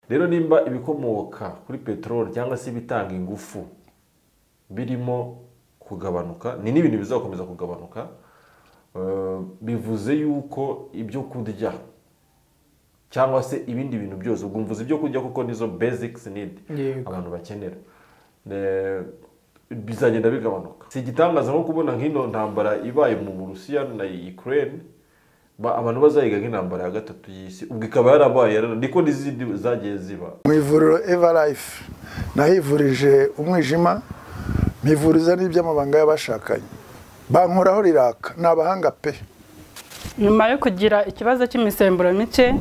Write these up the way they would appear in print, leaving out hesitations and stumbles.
Rero nimba ibikomoka kuri peteroli cyangwa se ibitanga ingufu birimo kugabanuka, ni n'ibintu bizakomeza kugabanuka, bivuze yuko ibyo kurya cyangwa se ibindi bintu byose, ubwo mvuze ibyo kurya kuko nizo basics need abantu bakenera, bizagenda bigabanuka. Si igitangaza nko kubona nk'ino ntambara ibaye mu Burusiya na Ukraine, abantu bazayiga nk'intambara ya gatatu y'isi, ubwo ikaba yarabaye, niko n'izindi zagiye ziba. Mu ivuriro Everlife nahivurije umwijima, mpivuriza n'iby'amabanga y'abashakanye, bankoraho riraka, ni abahanga pe. Nyuma yo kugira ikibazo cy'imisemburo mike,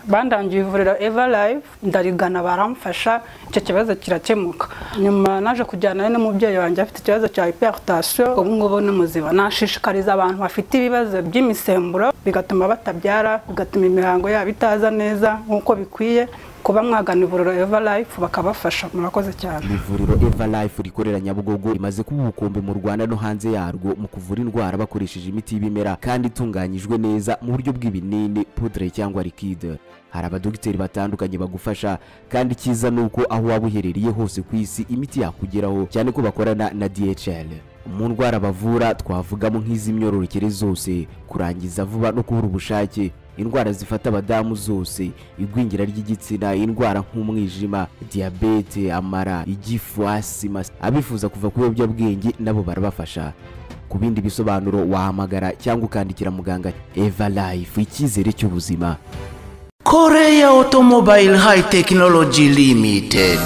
bandangiye ivuriro Everlife, ndarigana baramfasha, icyo kibazo kirakemuka. Nyuma naje kujyana n'umubyeyi wanjye afite ikibazo cya hypertension, ubu ngubu ni muzima. Nashishikariza abantu bafite ibibazo by'imisemburo bigatuma batabyara, bigatuma imihango yabo itaza neza nk'uko bikwiye, kuba mwagana ivuriro Everlife bakabafasha. Murakoze cyane. Ivuriro Everlife rikorera Nyabugogo rimaze kuba ubukombe mu Rwanda no hanze yarwo mu kuvura indwara bakoresheje imiti y'ibimera kandi itunganyijwe neza mu buryo bw'ibinini, poudre cyangwa liquide. Hari abadogiteri batandukanye bagufasha, kandi icyiza nuko aho waba uherereye hose ku isi imiti yakugeraho, cyane ko bakorana na DHL. Mu ndwara bavura twavugamo nk'iz'imyororokere zose, kurangiza vuba no kubura ubushake, indwara zifata abadamu zose, igwingira ry'igitsina, indwara nk'umwijima, diyabete, amara, igifu, asima. Abifuza kuva ku biyobyabwenge nabo barabafasha. Ku bindi bisobanuro wahamagara cyangwa ukandikira muganga. Everlife, icyizere cy'ubuzima. Korea Automobile High Technology Limited.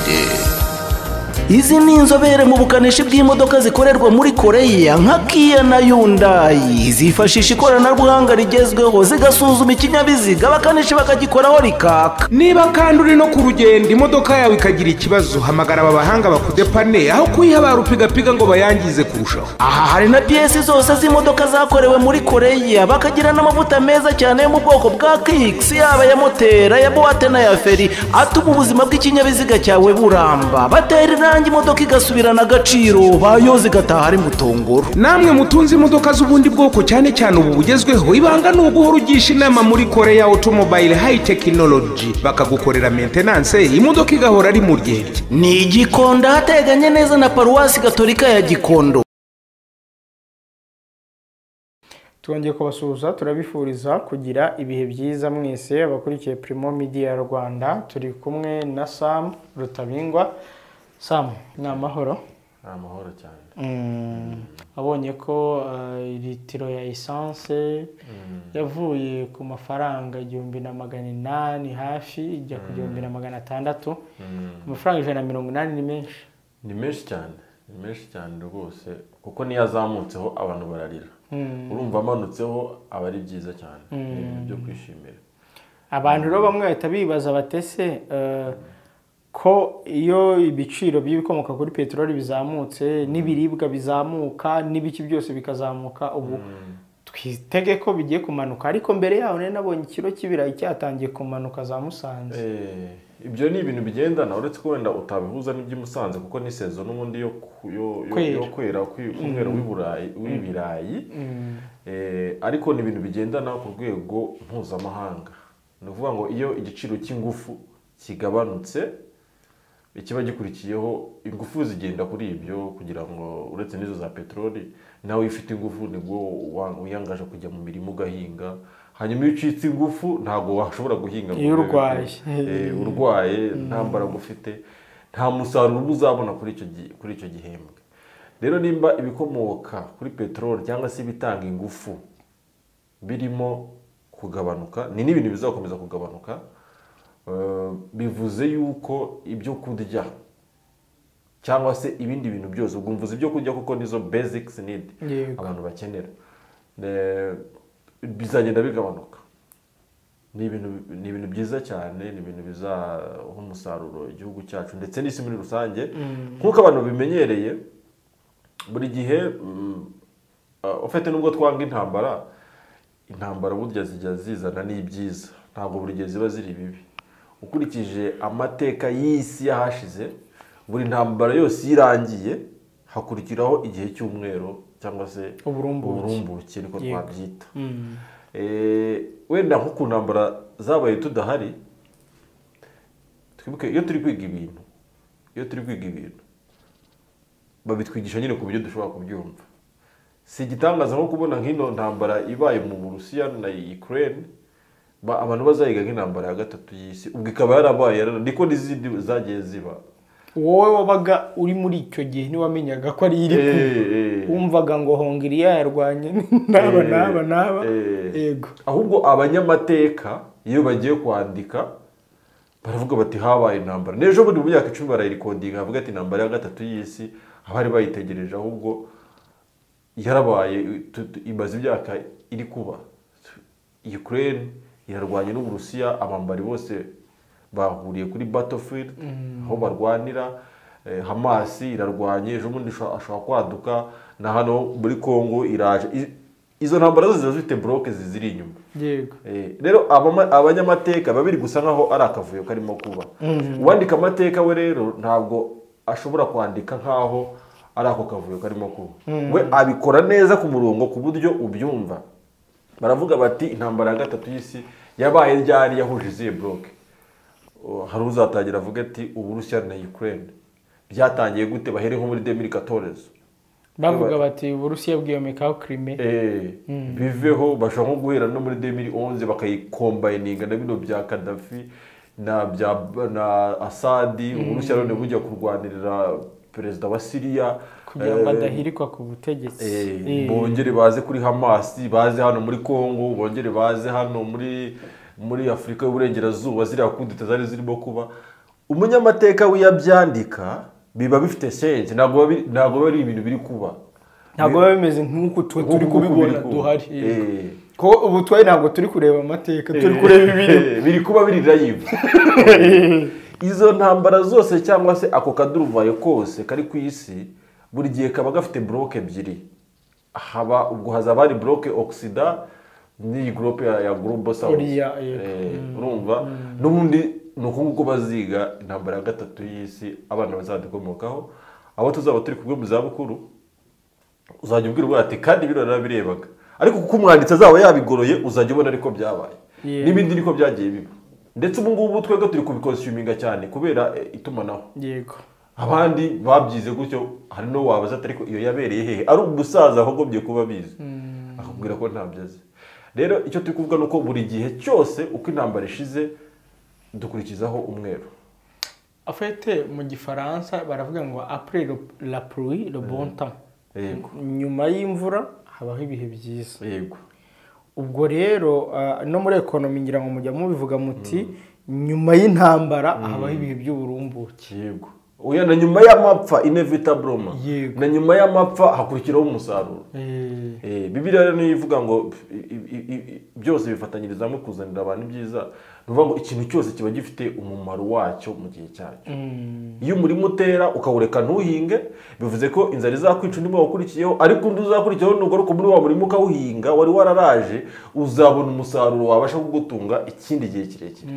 Izi ni inzobere mu bukanishi bw'imodoka zikorerwa muri Korea nka Kia na Hyundai. Zifashisha ikoranabuhanga rigezweho, zigasuzuma ikinyabiziga, abakanishi bakagikoraho rikaka. Niba kandi uri no ku rugendo imodoka yawe ikagira ikibazo, hamagara aba bahanga bakudepane, aho kuyiha rupigapiga ngo bayangize kurushaho. Aha hari na piyesi zose z'imodoka zakorewe muri Korea, bakagira n'amavuta meza cyane yo mu bwoko bwa Kix, yaba ya moteri, ya boîte na ya feri, atuma ubuzima bw'ikinyabiziga cyawe buramba. Batera irangi imodoka igasubirana agaciro, bayoza igataha ari mutongoro. Namwe mutunze imodoka z'ubundi bwoko cyane cyane ubu bugezweho, ibanga ni uguhora ugisha inama muri Korea Automobile High Technology, bakagukorera maintenance, imodoka igahora ari mu ryerye. Ni Gikondo, hateganye neza na Paruwasi Gatolika ya Gikondo. Twongeye kubasuhuza, turabifuriza kugira ibihe byiza mwese abakurikiye Primo Media Rwanda. Turi kumwe na Sam Rutabingwa. Sam, ni amahoro? Ni amahoro cyane. Abonye ko litiro ya essence yavuye ku mafaranga 1800 hafi ijya ku 1600. Amafaranga 180 ni menshi. Ni menshi cyane, ni menshi cyane rwose, kuko niyo azamutseho abantu bararira. Urumva amanutseho aba ari byiza cyane, ni ibintu byo kwishimira. Abantu rero bamwe bahita bibaza batese ko iyo ibiciro by'ibikomoka kuri peteroli bizamutse, n'ibiribwa bizamuka, n'ibiki byose bikazamuka, ubu twitege ko bigiye kumanuka. Ariko mbere yaho nari nabonye ikiro cy'ibirayi cyatangiye kumanuka za Musanze. Ibyo ni ibintu bigendana, uretse ko wenda utabihuza n'iby'i Musanze kuko ni sezo n'ubundi yo kwera umwero w'ibirayi, ariko ni ibintu bigendana ku rwego mpuzamahanga. Ni ukuvuga ngo iyo igiciro cy'ingufu kigabanutse, ikiba gikurikiyeho ingufu zigenda kuri ibyo, kugira ngo uretse n'izo za peteroli, nawe ifite ingufu nibwo wiyangaje kujya mu mirimo ugahinga. Hanyuma iyo ucitse ingufu ntabwo washobora guhinga, iyo urwaye urwaye nta mbaraga ufite, nta musaruro uzabona kuri icyo gihembwe. Rero nimba ibikomoka kuri peteroli cyangwa se ibitanga ingufu birimo kugabanuka, ni n'ibintu bizakomeza kugabanuka, bivuze yuko ibyo kurya cyangwa se ibindi bintu byose, ubwo mvuze ibyo kurya kuko nizo basics need abantu bakenera, bizagenda bigabanuka. Ni ibintu byiza cyane, ni ibintu bizaha umusaruro igihugu cyacu ndetse n'isi muri rusange. Nk'uko abantu bimenyereye buri gihe, ufite nubwo twanga intambara, intambara burya zijya zizana n'ibyiza, ntabwo buri gihe ziba ziri bibi. Ukurikije amateka y'isi yahashize, buri ntambara yose irangiye hakurikiraho igihe cy'umwero cyangwa se uburumbuke, niko twabyita. Wenda nko ku ntambara zabaye tudahari, Twibuke iyo turi kwiga ibintu, babitwigisha nyine ku buryo dushobora kubyumva. Si igitangaza nko kubona nk'ino ntambara ibaye mu Burusiya na Ukraine, abantu bazayiga nk'intambara ya gatatu y'isi, ubwo ikaba yarabaye niko n'izindi zagiye ziba. Wowe wabaga uri muri icyo gihe ntiwamenyaga ko ari iri kuba, wumvaga ngo Hongiriya yarwanye n'aba n'aba n'aba. Yego. Ahubwo abanyamateka iyo bagiye kwandika baravuga bati habaye intambara. N'ejo bundi mu myaka 10 barayirikodinga bavuga ati intambara ya gatatu y'isi abari bayitegereje, ahubwo yarabaye, imaze imyaka iri kuba. Ukraine irarwanye n'Uburusiya, abambari bose bahuriye kuri battlefield aho barwanira. Hamas irarwanye, ejo bundi ashobora kwaduka na hano muri Congo iraje. Izo ntambara zose ziba zifite bloke ziri inyuma. Yego. Rero abanyamateka babiri gusa nkaho ari akavuyo karimo kuba. Uwandika amateka we rero ntabwo ashobora kwandika nkaho ari ako kavuyo karimo kuba. We abikora neza ku murongo ku buryo ubyumva. Baravuga bati intambara ya gatatu y'isi yabaye ryari, yahuje izihe bloke. Hari uzatangira avuga ati Uburusiya na Ukraine byatangiye gute, bahere nko muri 2014 bavuga bati Uburusiya bwiyomekaho Crimea, biveho bashobora nko guhera no muri 2011 bakayikombininga na bino bya Gaddafi na bya na Assad. Uburusiya none bujya kurwanirira perezida wa Syria kugira ngo adahirikwa ku butegetsi. Bongere baze kuri Hamas, baze hano muri Congo, bongere baze hano muri Afrika y'Uburengerazuba, ziriya kudeta zari zirimo kuba. Umunyamateka wiyabyandika biba bifite sense, ntabwo ari ibintu biri kuba, ntabwo biba bimeze nk'uko turi kubibona duhari. Ko ubu twe ntabwo turi kureba amateka, turi kureba ibintu biri kuba biri live. Izo ntambara zose cyangwa se ako kaduruvayo kose kari ku isi buri gihe kaba gafite bloke ebyiri. Haba ubwo hazaba hari bloke Occident ni groupe ya Global South. Urumva n'ubundi nuko nguko baziga intambara ya gatatu y'isi, abana bazadukomokaho, abo tuzaba turi kumwe mu zabukuru, uzajya ubwira ati kandi bino narabirebaga, ariko kuko umwanditsi azaba yabigoroye uzajya ubona ariko byabaye. N'ibindi niko byagiye biba. Ndetse ubu ngubu twebwe turi kubikonsuminga cyane kubera itumanaho. Yego. Abandi babyize gutyo, hari no wabaza ariko iyo yabereye hehe, ari umusaza ahogobye kuba bizi, akakubwira ko ntabyo azi. Rero icyo turi kuvuga nuko buri gihe cyose uko intambara ishize dukurikizaho umweru. Afete mu gifaransa baravuga ngo après la pluie le bon temps. Yego. Nyuma y'imvura habaho ibihe byiza. Yego. Ubwo rero no muri economy ngira ngo mujya mubivuga muti nyuma y'intambara habaho ibihe by'uburumbuke. Yego. Oya, na nyuma y'amapfa inevitable. Na nyuma y'amapfa hakurikiraho umusaruro. Bibiliya rero niyo ivuga ngo byose bifatanyirizamo kuzanira abantu ibyiza. Nuvuga ngo ikintu cyose kiba gifite umumaro wacyo mu gihe cyacyo. Iyo umurimo utera ukawureka ntuhinge, bivuze ko inzara izakwica undi wakurikiyeho, ariko undi uzakurikiyeho nugaruka muri wa murimo ukawuhinga wari wararaje, uzabona umusaruro wabasha kugutunga ikindi gihe kirekire.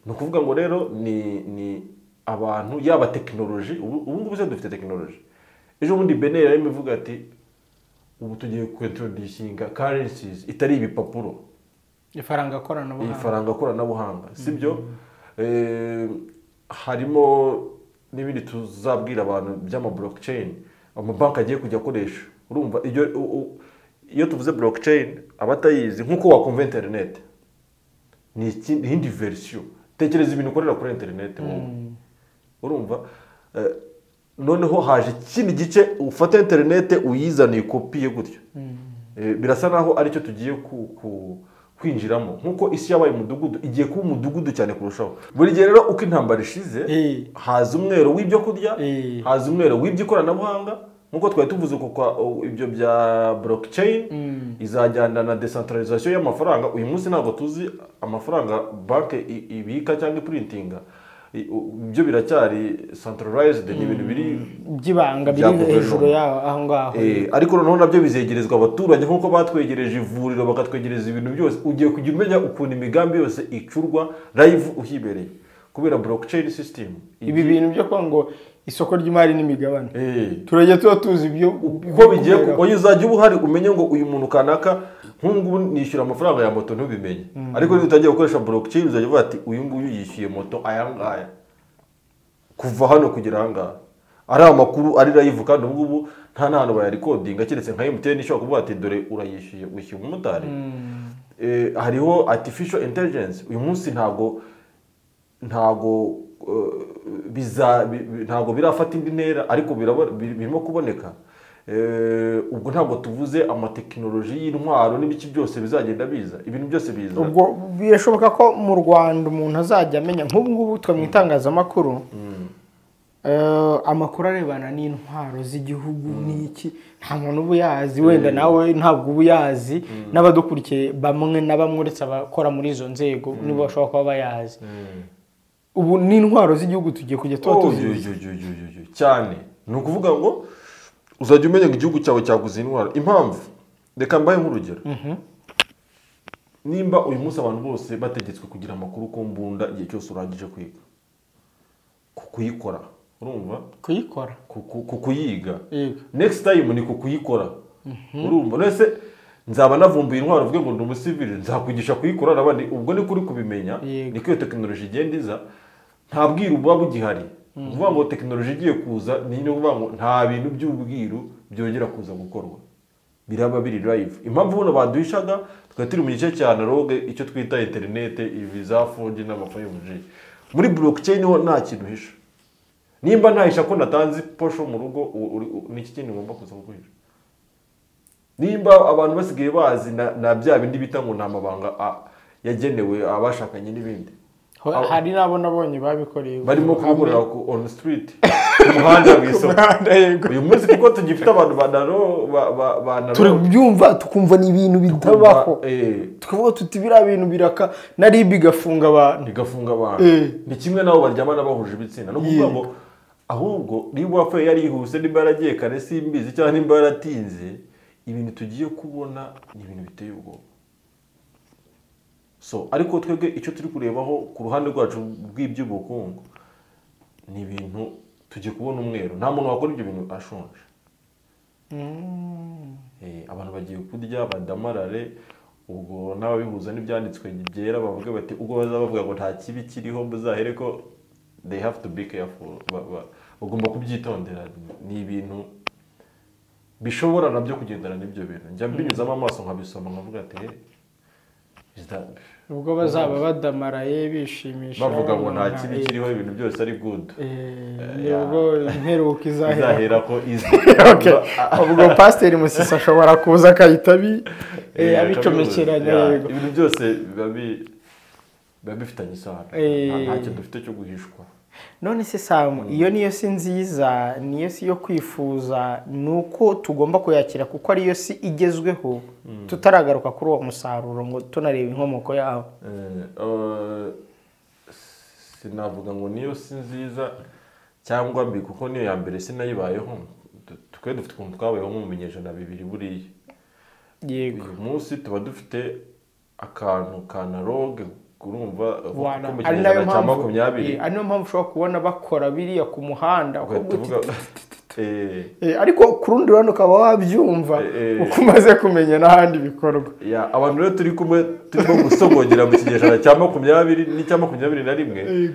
Ni ukuvuga ngo rero ni abantu yaba tekinoloji, ubu ngubu se dufite tekinoloji. Ejo bundi Benin yarimo ivuga ati ubu tugiye kwintroducinga currencies itari ibipapuro, ifaranga koranabuhanga, ifaranga koranabuhanga, sibyo? Harimo n'ibindi tuzabwira abantu by'ama blockchain, amabanki agiye kujya akoresha. Urumva iyo tuvuze blockchain abatayizi nkuko wakumva internet ni indi version. Tekereza ibintu ukorera kuri internet wowe. Urumva noneho haje ikindi gice ufata internet uyizaniye kopiye gutyo. Birasa naho aricyo tugiye kwinjiramo, nkuko isi yabaye umudugudu igiye kuba umudugudu cyane kurushaho. Buri gihe rero uko intambara ishize haza umwero w'ibyo kurya, haza umwero w'iby'ikoranabuhanga, nkuko twari tuvuze ko ibyo bya blockchain izajyana na decentralization y'amafaranga. Uyu munsi ntabwo tuzi amafaranga banki ibika cyangwa iprintinga, ibyo biracyari centralized, ni ibintu biri by'ibanga biri hejuru yaho aho ngaho. Ariko noneho nabyo bizegerezwa abaturage nkuko batwegereje ivuriro bakatwegereza ibintu byose. Ugiye kujya umenya ukuntu imigambi yose icurwa live uhibereye. Kubera blockchain system. Ibi bintu byo kuvuga ngo isoko ry'imari n'imigabane, turajya tuba tuzi ibyo uko bigiye, kuko uzajya uba uhari umenye ngo uyu muntu kanaka nk'ubu nishyura amafaranga ya moto ntubimenye, ariko niba utangiye gukoresha blockchain uzajya uvuga ati uyu nguyu yishyuye moto aya ngaya kuva hano kugera aha ngaha, ari amakuru ari live. Kandi ubu ngubu nta n'ahantu bayarikodinga keretse nka MTN ishobora kuvuga ati dore urayishyuye, wishyuye umumotari. Hariho artificial intelligence. Uyu munsi ntabwo birafata indi ntera, ariko birimo kuboneka. Ubwo ntabwo tuvuze amatekinoloji y'intwaro n'ibiki byose bizagenda biza, ibintu byose biza. Ubwo birashoboka ko mu Rwanda umuntu azajya amenya nk'ubu ngubu twe mu itangazamakuru, amakuru arebana n'intwaro z'igihugu n'iki nta muntu uba uyazi, wenda nawe ntabwo uba uyazi, n'abadukurikiye bamwe na bamwe uretse abakora muri izo nzego nibo bashobora kuba bayazi. Ubu n'intwaro z'igihugu tugiye kujya tuba tuzi cyane. Ni ukuvuga ngo uzajya umenya ngo igihugu cyawe cyaguze intwaro. Impamvu, reka mbahe nk'urugero. Nimba uyu munsi abantu bose bategetswe kugira amakuru ku mbunda igihe cyose urangije kwiga, kuyikora, urumva, kuyikora, kuyiga, next time ni kukuyikora, urumva. Nese nzaba navumbuye intwaro uvuge ngo ndi umusivili, nzakwigisha kuyikora n'abandi, ubwo ni kuri kubimenya, niko iyo tekinoloji igenda iza. Nta bwiru buba bugihari. Ukuvuga ngo tekinoloji igiye kuza ni ukuvuga ngo nta bintu by'ubwiru byongera kuza gukorwa, biraba biri live. Impamvu buno baduhishaga twari turi mu gice cya analogue, icyo twita interinete, ibi za 4G n'ama 5G. Muri blockchain ho nta kintu uhisha. Nimba ntahisha ko natanze posho mu rugo, n'iki kindi ngomba kuza kuguhisha? Nimba abantu basigaye bazi na bya bindi bita ngo nta mabanga yagenewe abashakanye n'ibindi, hari n'abo nabonye babikoreye barimo kuburira on street, ku muhanda w'isoko uyu munsi, kuko tugifite abantu ba turi byumva tukumva ni ibintu bitabaho, tukavuga tuti biriya bintu biraka na RIB igafunga abantu. Igafunga abantu. Ni kimwe nabo baryamana bahuje ibitsina. No kuvuga ngo ahubwo niba wapfuye yarihuse, nimba yaragiye kare simbizi, cyangwa nimba yaratinze, ibintu tugiye kubona ni ibintu biteye ubwoba. So ariko twebwe icyo turi kurebaho ku ruhande rwacu rw'iby'ubukungu ni ibintu tugiye kubona umweru. Nta muntu wakora ibyo bintu ashonje. Abantu bagiye kurya badamarare. Ubwo n'ababihuza n'ibyanditswe byera bavuga bati ubwo bazaba bavuga ngo nta kibi kiriho, muzahere ko they have to be careful, bagomba kubyitondera. Ni ibintu bishobora nabyo kugendana n'ibyo bintu. Njya mbinyuzamo amaso nkabisoma nkavuga ati "Hey, is that..." Ubwo bazaba badamaraye bishimisha bavuga ngo nta kibi kiriho, ibintu byose ari good, nibwo imperuka izahera. Izahera ko izi. Okay. Ubwo Pasiteri Musisi ashobora kuza akahita abicomekeranya. Yego. Ibintu byose biba bifitanye isano. Ntacyo dufite cyo guhishwa. None se Samu, iyo niyo si nziza, niyo si yo kwifuza, ni uko tugomba kuyakira kuko ariyo si igezweho, tutaragaruka kuri uwo musaruro ngo tunareba inkomoko yawo? Sinavuga ngo niyo si nziza cyangwa mbi, kuko niyo ya mbere sinayibayeho. Twe dufite ukuntu twabayeho nko mu binyejana 2 buriya. Uyu munsi tuba dufite akantu ka analogue, urumva, ko Wana. mu Ari nayo kinyejana cya mpamvu 20. Ari nayo mpamvu ushobora kubona bakora biriya ku muhanda ugahita ukavuga uvuga uti, ariko ku rundi ruhande ukaba wabyumva uko umaze kumenya n'ahandi bikorwa. Ya, abantu rero turi kumwe turimo gusogongera mu kinyejana cya 20 n'icya 21,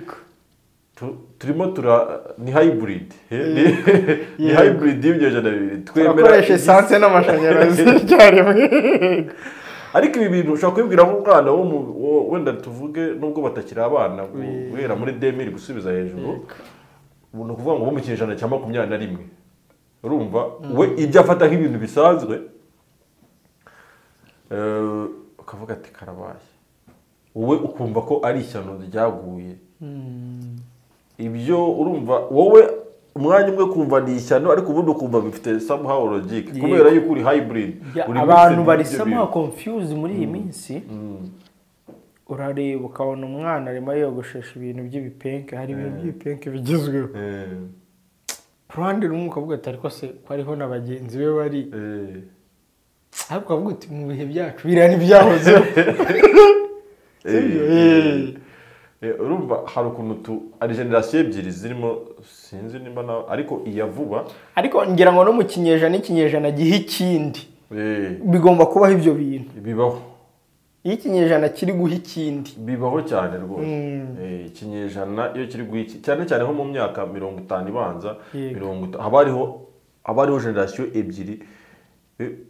turimo tura ni hybrid, ni hybrid y'ibinyejana 2 twemera. Turakoresha esanse n'amashanyarazi icyarimwe. Ariko ibi bintu ushobora kubibwira nk'umwana wo mu wenda tuvuge nubwo batakiri abana, guhera muri 2000 gusubiza hejuru, ubu ni ukuvuga ngo bo mu kinyejana cya 21, urumva we ibyo afata nk'ibintu bisanzwe, ukavuga ati karabaye, wowe ukumva ko ari ishyano ryaguye. Ibyo urumva wowe umwanya umwe kumva ni ishyano, ariko ubundi ukumva bifite somehow logic kubera yuko uri hybrid, uri Abantu mixed bari n'ibyo somehow bintu. confused muri iyi minsi. Urareba ukabona umwana arimo yogoshesha ibintu by'ibipenke, hari ibintu by'ibipenke bigezweho. Ku ruhande rumwe ukavuga ati ariko se ko hariho na bagenzi be bari, ariko ukavuga uti mu bihe byacu biriya ntibyahozeho. Sibyo? Urumva hari ukuntu ari generasiyo ebyiri zirimo, sinzi nimba na ariko iya vuba, ariko ngira ngo no mu kinyejana ikinyejana gihe ikindi bigomba kubaho ibyo bintu bibaho. Iyo ikinyejana kiri guha ikindi bibaho cyane rwose. Ikinyejana iyo kiri guha iki, cyane cyane nko mu myaka 50 ibanza, 50 haba hariho generasiyo ebyiri.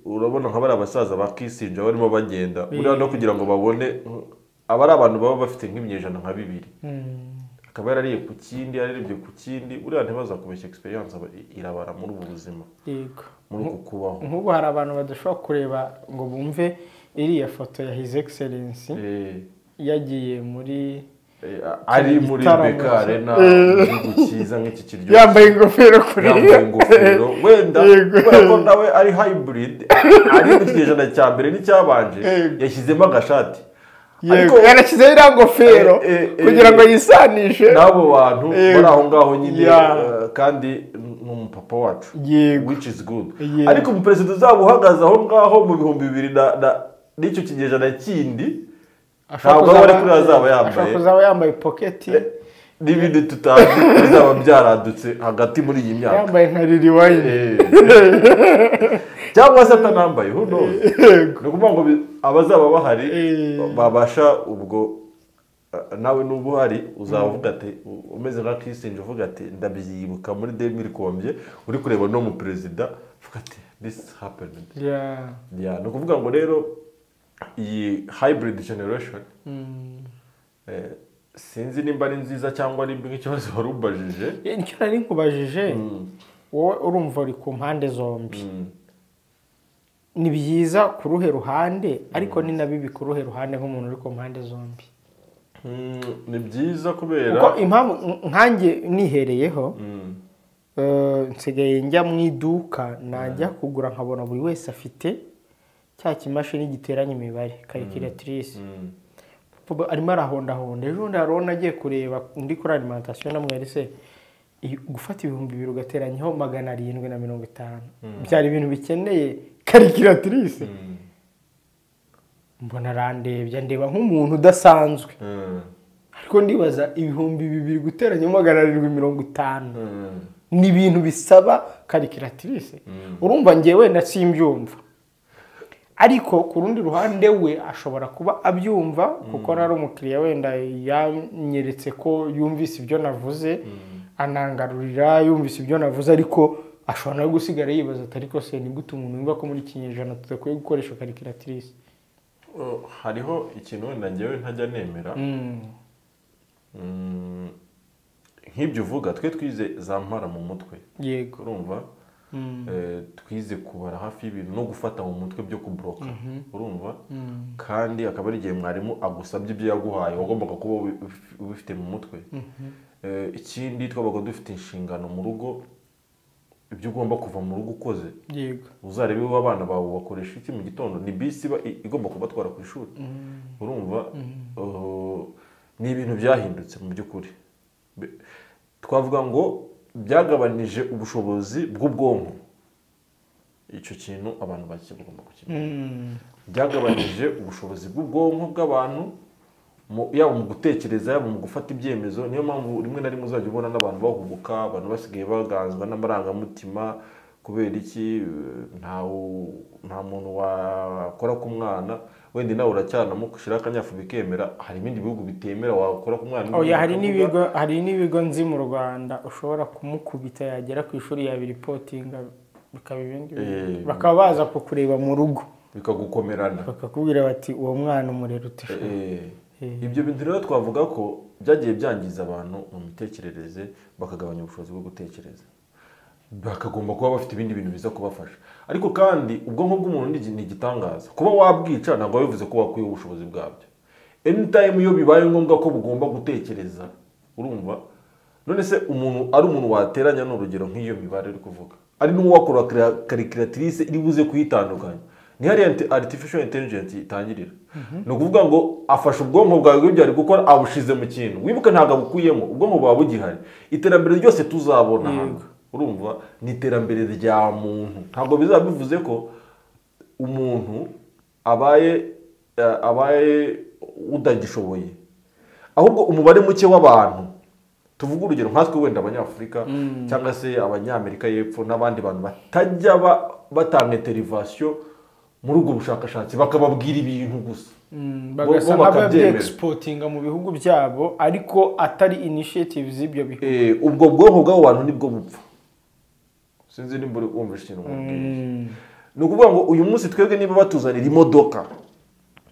Urabona nka bari abasaza ba Kissinger barimo bagenda buriya no kugira ngo babone, aba ari abantu baba bafite nk'iminyejana nka 2, akaba yarariye ku kindi, yararebye ku kindi, buriya ntibaza kubeshya experience irabara muri ubu buzima. Yego, muri uku kubaho. Nk'ubu hari abantu badashobora kureba ngo bumve iriya foto ya His Excellency yagiye muri ari muri BK Arena, igihugu cyiza nk'iki kiryoshye, yambaye ingofero kuri yambaye ingofero wenda kubera ko nawe ari hybrid, ari mu kinyejana cya mbere n'icyabanje, yashyizemo agashati. Ariko yarashyizeho iriya ngofero kugira ngo yisanishe n'abo bantu bari aho ngaho nyine, kandi ni umupapa wacu, which is good. Ariko umuperezida uzaba uhagaze aho ngaho mu 2000 n'icyo kinyejana kindi, ntabwo aba ari kuri azaba yambaye, ashobora kuzaba yambaye poketi n'ibindi tutazi bizaba byaradutse hagati muri iyi myaka, yambaye nka Lil Wayne cyangwa se atanambaye, who knows. Ni ukuvuga ngo abazaba bahari babasha ubwo nawe n'ubu uhari uzavuga ati umeze nka Kissinger uvuga ati ndabyibuka muri 2000 uri kureba no mu perezida uvuga ati this happened. Ni ukuvuga ngo rero iyi hybrid generation sinzi nimba ari nziza cyangwa ari mbi nk'ikibazo wari ubajije. Nicyo nari nkubajije, wowe urumva uri ku mpande zombi. Ni byiza ku ruhe ruhande, ariko ni na bibi ku ruhe ruhande nk'umuntu uri ku mpande zombi. Ni byiza kubera kuko impamvu nkanjye nihereyeho, nsigaye njya mu iduka najya kugura nkabona buri wese afite cya kimashini giteranya imibare, calculatrice. Arimo arahondahonda. Ejo bundi hari uwo nagiye kureba undi kuri alimentation namweretse gufata 2000 ugateranyaho 750, byari ibintu bikeneye calculatrice. Mbona arandebye ndeba nk'umuntu udasanzwe, ariko ndibaza 2000 guteranyaho 750 ni ibintu bisaba calculatrice. Urumva njyewe wenda simbyumva, ariko ku rundi ruhande we ashobora kuba abyumva kuko nari umukiriya wenda yanyeretse ko yumvise ibyo navuze, anangarurira yumvise ibyo navuze, ariko ashobora no gusigara yibaza ati ariko se ni gute umuntu yumva ko muri kinyejana tudakwiye gukoresha calculatrice. Hariho ikintu wenda njyewe ntajya nemera nk'ibyo uvuga, twe twize za mpara mu mutwe. Yego, urumva twize kubara hafi y'ibintu no gufata mu mutwe byo kubroka, urumva, kandi akaba ari igihe mwarimu agusabye ibyo yaguhaye wagombaga kuba ubifite mu mutwe. Ikindi twabaga dufite inshingano mu rugo, ibyo ugomba kuva mu rugo ukoze. Yego, uzarebe abana bawe bakoresha iki mu gitondo, ni bisi igomba kubatwara ku ishuri. Urumva ni ibintu byahindutse mu by'ukuri. Twavuga ngo byagabanije ubushobozi bw'ubwonko. Icyo kintu abantu bagomba kukimenya. Byagabanije ubushobozi bw'ubwonko bw'abantu, yaba mu gutekereza, yaba mu gufata ibyemezo. Niyo mpamvu rimwe na rimwe uzajya ubona n'abantu bahubuka, abantu basigaye baganzwa n'amarangamutima. Kubera iki? Nta muntu wakora ku mwana, wenda nawe uracyanamushira akanyafu bikemera. Hari ibindi bihugu bitemera wakora ku mwana. Oya, hari n'ibigo nzi mu Rwanda ushobora kumukubita yagera ku ishuri yabiripotinga bikaba ibindi, bakaba baza kukureba mu rugo bikagukomerana, bakakubwira bati uwo mwana umurera ute. Ibyo bintu rero twavuga ko byagiye byangiza abantu mu mitekerereze, bakagabanya ubushobozi bwo gutekereza, bakagomba kuba bafite ibindi bintu biza kubafasha. Ariko kandi ubwonko bw'umuntu ni igitangaza. Kuba wabwica ntabwo bivuze ko wakwiye ubushobozi bwabyo. Anytime iyo bibaye ngombwa ko bugomba gutekereza, urumva none se umuntu ari umuntu wateranya n'urugero nk'iyo mibare uri kuvuga, ari n'uwakora calculatrice iri buze kuyitandukanya, ni hariya artificial intelligence itangirira. Ni ukuvuga ngo afasha ubwonko bwawe ibyo ari gukora abushize mu kintu, wibuke ntabwo abukuyemo, ubwonko buba bugihari. Iterambere ryose tuzabona hano, urumva ni iterambere rya muntu. Ntabwo bizaba bivuze ko umuntu abaye utagishoboye. Ahubwo umubare muke w'abantu, tuvuge urugero nkatwe wenda Abanyafurika cyangwa se Abanyamerika y'Epfo n'abandi bantu batajya batanga intervention muri ubwo bushakashatsi, bakababwira ibintu gusa, bagasa nk'ababye-exportinga mu bihugu byabo ariko atari initiative z'ibyo bihugu. Ubwo bwonko bw'abo bantu nibwo bupfa. Sinzi nimba wumva ikintu nkubwiye. Ni ukuvuga ngo uyu munsi twebwe niba batuzanira imodoka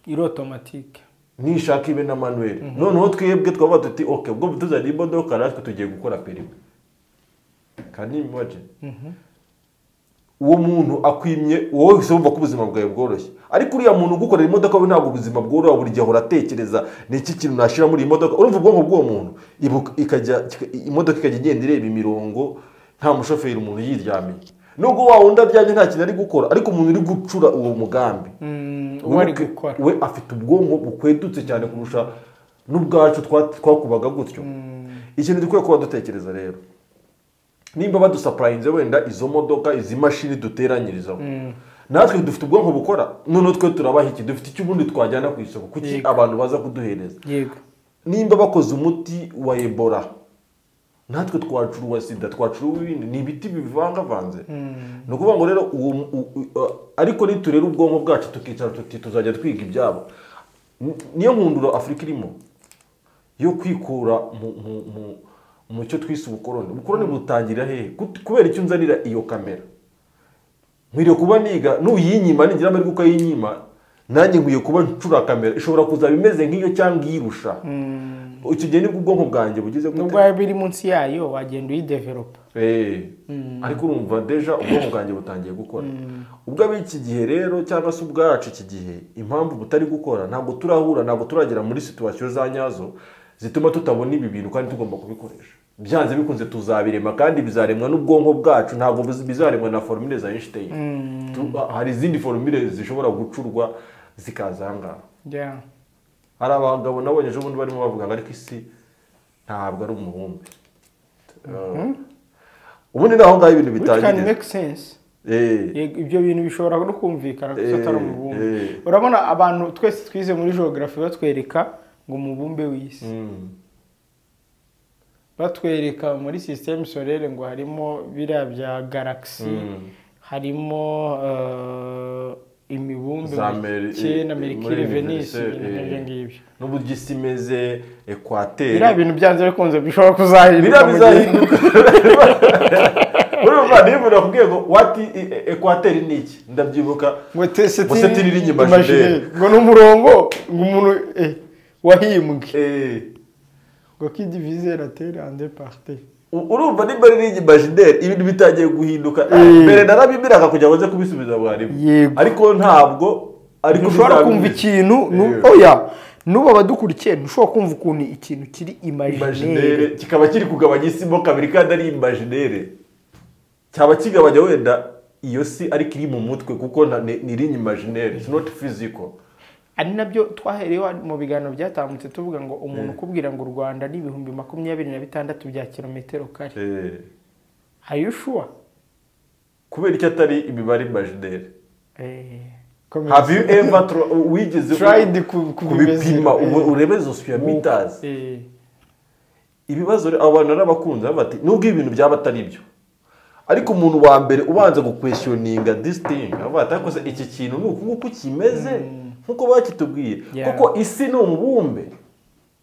iri automatique, nishaka ibe na manuel, noneho twebwe twaba tuti okay, ubwo tuzanira imodoka natwe tugiye gukora perimi. Can you imagine? Uwo muntu akwimye, wowe wese wumva ko ubuzima bwawe bworoshye, ariko uriya muntu ugukorera imodoka we ntabwo ubuzima bworoha. Buri gihe ahora atekereza ni iki kintu nashyira muri iyi modoka. Urumva ubwonko bw'uwo muntu ikajya imodoka ikajya igenda ireba imirongo, nta mushoferi, umuntu yiryamiye. Nubwo wa wundi aryamye nta kintu ari gukora, ariko umuntu uri gucura uwo mugambi uwo ari gukora we afite ubwonko bukwedutse cyane kurusha n'ubwacu twakubaga gutyo. Ikintu dukwiye kuba dutekereza rero, nimba badusapurayinze wenda izo modoka, izi mashini duteranyirizaho, natwe dufite ubwonko bukora, noneho twe turabaha iki? Dufite icyo ubundi twajyana ku isoko? Kuki abantu baza kuduhereza? Nimba bakoze umuti wa Ebola, natwe twacura uwa sida, twacura uw'ibindi, ni ibiti bivangavanze. Ni ukuvuga ngo rero ariko niturera ubwonko bwacu tukicara tuti tuzajya twiga ibyabo. Niyo nkundura Afurika irimo yo kwikura mu cyo twise ubukoroni. Ubukoroni butangira hehe? Kubera icyo unzanira iyo kamera, nkwiriye kuba niga, nuyinyima ningira amahirwe ukayinyima, nanjye nkwiye kuba ncura kamera ishobora kuzaba imeze nk'iyo cyangwa iyirusha. Icyo gihe nibwo ubwonko bwanjye bugize gute? Nubwo yaba iri munsi yayo wagenda uyidevelopa. Ariko urumva deja ubwonko bwanjye butangiye gukora. Ubwo ab'iki gihe rero cyangwa se ubwacu iki gihe, impamvu butari gukora, ntabwo turahura, ntabwo turagera muri situation za nyazo zituma tutabona ibi bintu kandi tugomba kubikoresha. Byanze bikunze tuzabirema, kandi bizaremwa n'ubwonko bwacu, ntabwo bizaremwa na formule za Einstein. Hari izindi formule zishobora gucurwa zikaza aha ngaha. Hari abagabo nabonye ejo bundi barimo bavuga ngo ariko isi ntabwo ari umubumbe. Ubundi naho ngaho ibintu bitangiye. Make sense. Ibyo bintu bishobora no kumvikana kuko atari umubumbe. Urabona abantu twese twize muri geography batwereka ngo umubumbe w'isi. Batwereka muri système solaire ngo harimo biriya bya galaxy, harimo imibumbe na Mercure, Venus, ibintu ngibyo. N'uburyo isi imeze, equateur. Biriya bintu byanze bikunze bishobora kuzahinduka. Biriya bizahinduka. Urumva niba nakubwiye ngo what equateur ni iki? Ndabyibuka ngo c'est une ligne imaginaire. Ngo n'umurongo ngo umuntu wahimbwe. Ngo qui divise la terre en deux parties. Urumva nimba ari ligne imaginaire, ibintu bitangiye guhinduka. Mbere narabibiraga kugira ngo nze kubisubiza mwarimu, ariko ntabwo ariko ushobora kumva ikintu. Oya, nuba abadukurikiye ntushobora kumva ukuntu ikintu kiri imaginaire kikaba kiri kugabanya isi mo kabiri kandi ari imaginaire. Cyaba kigabanya wenda iyo si ariko iri mu mutwe, kuko ni ligne imaginaire, it's not physical. Ari nabyo twaherewe mu biganiro byatambutse tuvuga ngo umuntu ukubwira ngo u Rwanda ni 26,000 bya kilometero kare. Are you sure? Kubera icyo atari imibare imaginaire. Have you ever wigeze tried kubipima urebe zo square meters? Ibibazo abantu narabakunze bati nubwo ibintu byaba atari byo, ariko umuntu wa mbere ubanza guquestioninga this thing avuga ati ariko se iki kintu ni uku nguku kimeze nkuko bakitubwiye, kuko isi ni umubumbe.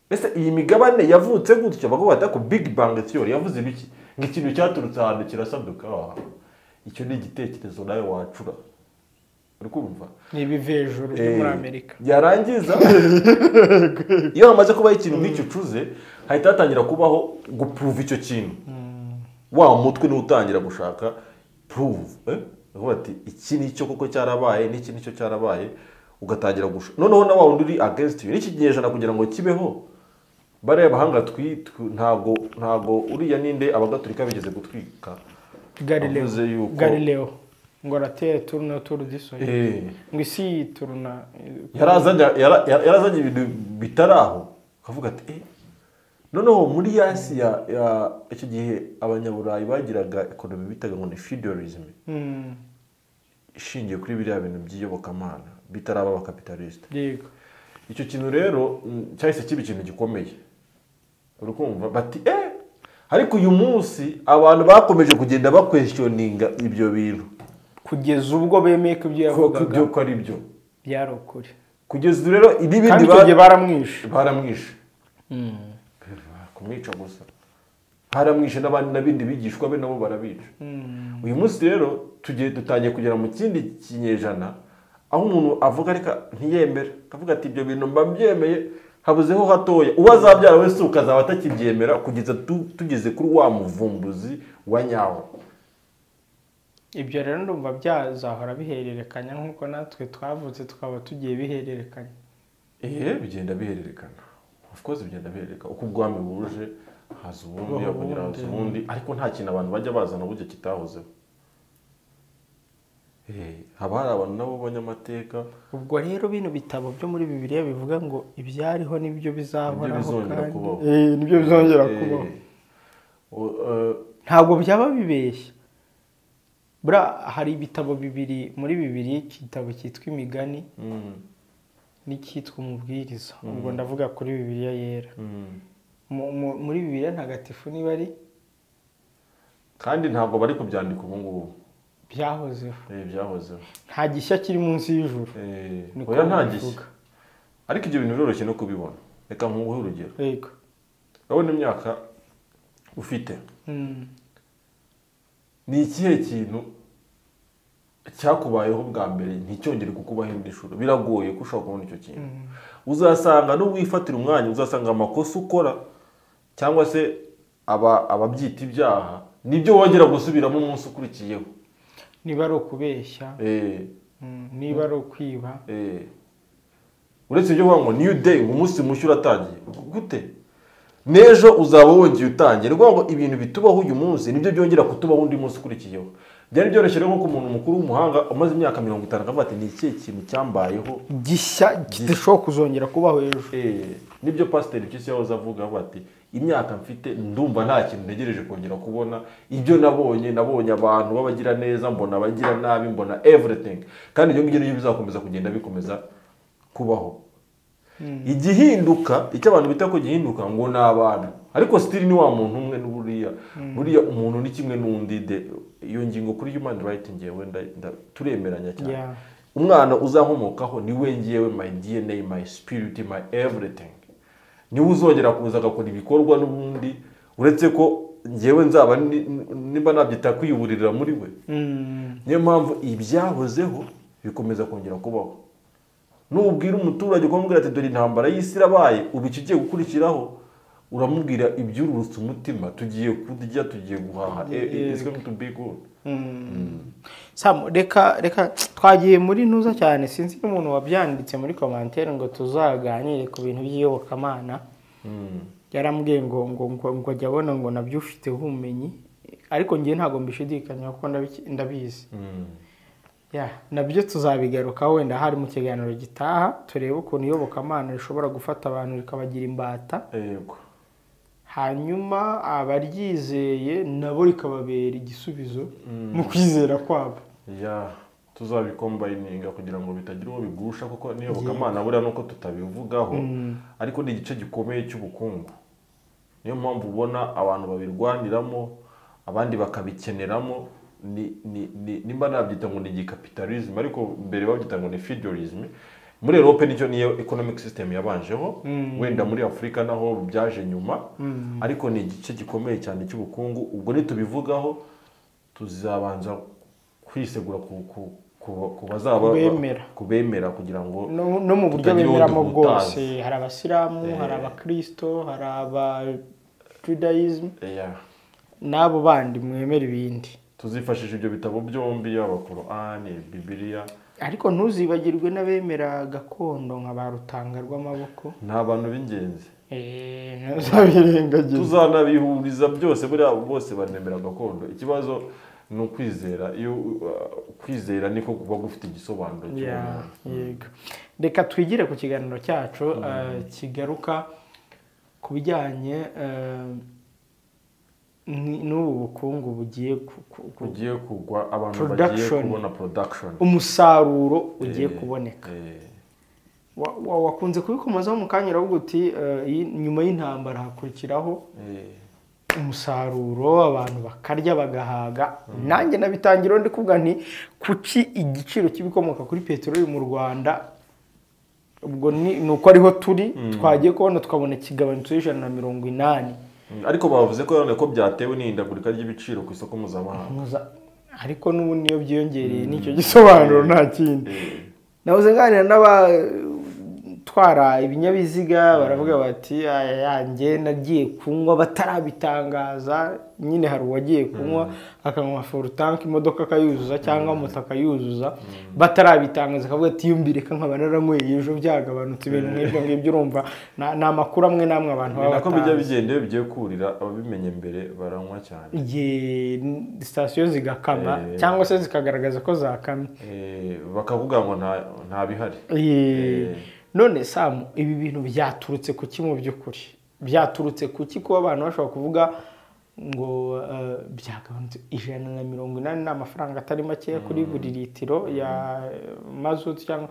Ese iyi migabane yavutse gutyo? Bavuga bati ko Big Bang Theory yavuze ibiki? Ngo ikintu cyaturutse ahantu kirasaduka. Icyo ni igitekerezo nawe wacura. Uri kumva? Ni ibivejuru byo muri Amerika. Yarangiza iyo hamaze kubaho ikintu nk'icyo ucuze, hahita hatangira kubaho guprove icyo kintu. Wa mutwe niwo utangira gushaka prove. Bavuga ati iki nicyo koko cyarabaye, n'iki nicyo cyarabaye, ugatangira gusha. Noneho na wa wundi uri against you, n'iki kinyejana kugira ngo kibeho, bariya bahanga ntabwo uriya ninde abagatulika bigeze gutwika Galileo. Galileo ngo la terre tourne autour du soleil. Ngo isi tourne. Yarazanye ibintu bitaraho, akavuga ati noneho muri yasi ya icyo gihe abanyaburayi bagiraga economy bitaga ngo ni feudalism. Ishingiye kuri biriya bintu by'iyobokamana bitaraba abakapitaliste. Yego. Icyo kintu rero cyahise kiba ikintu gikomeye. Urukumva bati ariko uyu munsi abantu bakomeje kugenda bakwestioninga ibyo bintu kugeza ubwo bemeye ko ibyo yavugaga ko ari byo byari ukuri. Kugeza rero ibindi baramwishe kumwica gusa haramwishe n'abandi n'abindi bigishwa be nabo barabica. Uyu munsi rero tugiye dutangiye kugera mu kindi kinyejana aho umuntu avuga reka ntiyemera akavuga ati ibyo bintu mba mbyemeye habuzeho hatoya, uwazabyara wese ukazaba atakibyemera kugeza tugeze kuri wa muvumbuzi wa nyawo. Ibyo rero ndumva byazahora bihererekanya nkuko natwe twavutse tukaba tugiye bihererekanya. Bigenda bihererekana. Of course bigenda bihererekana. Uko ubwami buje haza ubundi akongera haza ubundi, ariko nta kintu abantu bajya bazana buryo kitahozeho. Haba hari abantu nabo banyamateka. Ubwo rero bino bitabo byo muri Bibiliya bivuga ngo ibyariho nibyo bizahoraho kandi nibyo bizongera kubaho. Ntabwo byaba bibeshya. Bra hari ibitabo bibiri muri Bibiliya, igitabo cyitwa Imigani n'icyitwa Umubwiriza. Ubwo ndavuga kuri Bibiliya yera. Muri Bibiliya ntagatifu niba ari kandi ntabwo bari kubyandika ubu ngubu. Byahozeho. Byahozeho. Nta gishya kiri munsi y'ijuru. Oya nta gishya. Ariko ibyo bintu biroroshye no kubibona. Reka nkuhe urugero. Yego. Urabona imyaka ufite. Ni ikihe kintu cyakubayeho bwa mbere nticyongere kukubaho indi nshuro? Biragoye ko ushobora kubona icyo kintu. Uzasanga n'uwifatira umwanya, uzasanga amakosa ukora cyangwa se ababyita ibyaha nibyo wongera gusubiramo umunsi ukurikiyeho. Niba ari ukubeshya, niba ari ukwiba, uretse ibyo ngo new day, ngo umunsi mushya uratangiye gute? N'ejo uzaba wongeye utangiye. Ni ngo ibintu bitubaho uyu munsi nibyo byongera kutubaho undi munsi ukurikiyeho. Byari byoroshye rero nko ku muntu mukuru w'umuhanga umaze imyaka 50 akavuga ati ni ikihe kintu cyambayeho gishya kidashobora kuzongera kubaho ejo. Nibyo Pasiteri Mpyisi yahoze avuga ati imyaka mfite ndumva nta kintu ntegereje kongera kubona, ibyo nabonye nabonye abantu babagira neza, mbona abagira nabi, mbona everything, kandi ibyo ngibyo nibyo bizakomeza kugenda bikomeza kubaho. Igihinduka icyo abantu bita ko gihinduka ngo ni abantu, ariko still ni wa muntu umwe n'uburiya buriya umuntu ni kimwe n'undi. Iyo ngingo kuri human right ngewe turemeranya cyane. Umwana uzankomokaho ni we ngewe, my DNA, my spirit, my everything. Niwe uzongera kuza agakora ibikorwa n'ubundi, uretse ko ngewe nzaba nimba nabyita kwiyuburira muri we. Niyo mpamvu ibyahozeho bikomeza kongera kubaho. Nubwira umuturage ukamubwira ati dore intambara y'isi irabaye, ubu ikigiye gukurikiraho uramubwira ibyururutse umutima, tugiye kurya, tugiye guhaha, it's going to be good. Sam, reka twagiye muri ntuza cyane, sinzi n'umuntu wabyanditse muri commentaire ngo tuzaganire ku bintu by'iyobokamana. Yarambwiye ngo ngo ngo ajya abona ngo nabyo ufite ubumenyi, ariko ngiye ntago mbishidikanya kuko ndabizi. Nabyo tuzabigarukaho wenda hari mu kiganiro gitaha, turebe ukuntu iyobokamana rishobora gufata abantu rikabagira imbata. Yego. Hanyuma abaryizeye nabo rikababera igisubizo mu kwizera kwabo. Tuzabikombayininga kugira ngo bitagira uwo bigusha, kuko n'iyobokamana buriya nuko tutabivugaho, ariko ni igice gikomeye cy'ubukungu. Niyo mpamvu ubona abantu babirwaniramo, abandi bakabikeneramo. Nimba nabyita ngo ni igikapitalism, ariko mbere babyita ngo ni feudalism. Muri Europe nicyo niyo economic system yabanjeho, wenda muri Afrika naho byaje nyuma, ariko ni igice gikomeye cyane cy'ubukungu. Ubwo nitubivugaho tuzabanza kwisegura ku bazaba kubemera kugira ngo no mu buryo bemeramo bwose. Hari abasilamu, hari abakristo, hari aba Judaism, n'abo bandi mwemera ibindi. Tuzifashisha ibyo bitabo byombi, yaba Qur'an, Bibiliya. Ariko ntuzibagirwe n'abemera gakondo nka ba Rutanga rw'amaboko, ni abantu b'ingenzi. Ntuzabirengagize, tuzanabihuriza byose, buriya bose banemera gakondo. Ikibazo ni ukwizera. Iyo kwizera niko kuba gufite igisobanuro cy'umuntu. Yego. Reka twigire ku kiganiro cyacu kigaruka ku bijyanye n'ubu bukungu bugiye kugwa, abantu bagiye kubona production, umusaruro ugiye kuboneka. Wakunze kubikomozaho mu kanya, uravuga uti nyuma y'intambara hakurikiraho umusaruro, abantu bakarya bagahaga. Nanjye nabitangira ndi kuvuga nti kuki igiciro cy'ibikomoka kuri peteroli mu Rwanda, ubwo ni uko ariho turi, twagiye kubona tukabona ikigabanutse 180. Ariko bavuze ko none ko byatewe n'ihindagurika ry'ibiciro ku isoko mpuzamahanga, ariko n'ubu niyo byiyongereye nicyo gisobanuro nta kindi. Nahoze nganira n'abatwara ibinyabiziga baravuga bati yanjye nagiye kunywa batarabitangaza, nyine hari uwagiye kunywa akanywa full tank imodoka akayuzuza cyangwa moto akayuzuza batarabitangaza, akavuga ati yumbireka nkaba naranyweye ejo byagabanutse. Ibintu nk'ibyo ngibyo urumva ni amakuru amwe n'amwe abantu baba batazi. Nako bijya bigenda iyo bigiye kurira ababimenye mbere baranywa cyane, sitasiyo zigakama cyangwa se zikagaragaza ko zakamye, bakavuga ngo nta bihari. None Sam, ibi bintu byaturutse kuki mu by'ukuri? Byaturutse kuki kuba abantu bashobora kuvuga ngo byagabanutse 180? Ni amafaranga atari make kuri buri litiro ya mazutu cyangwa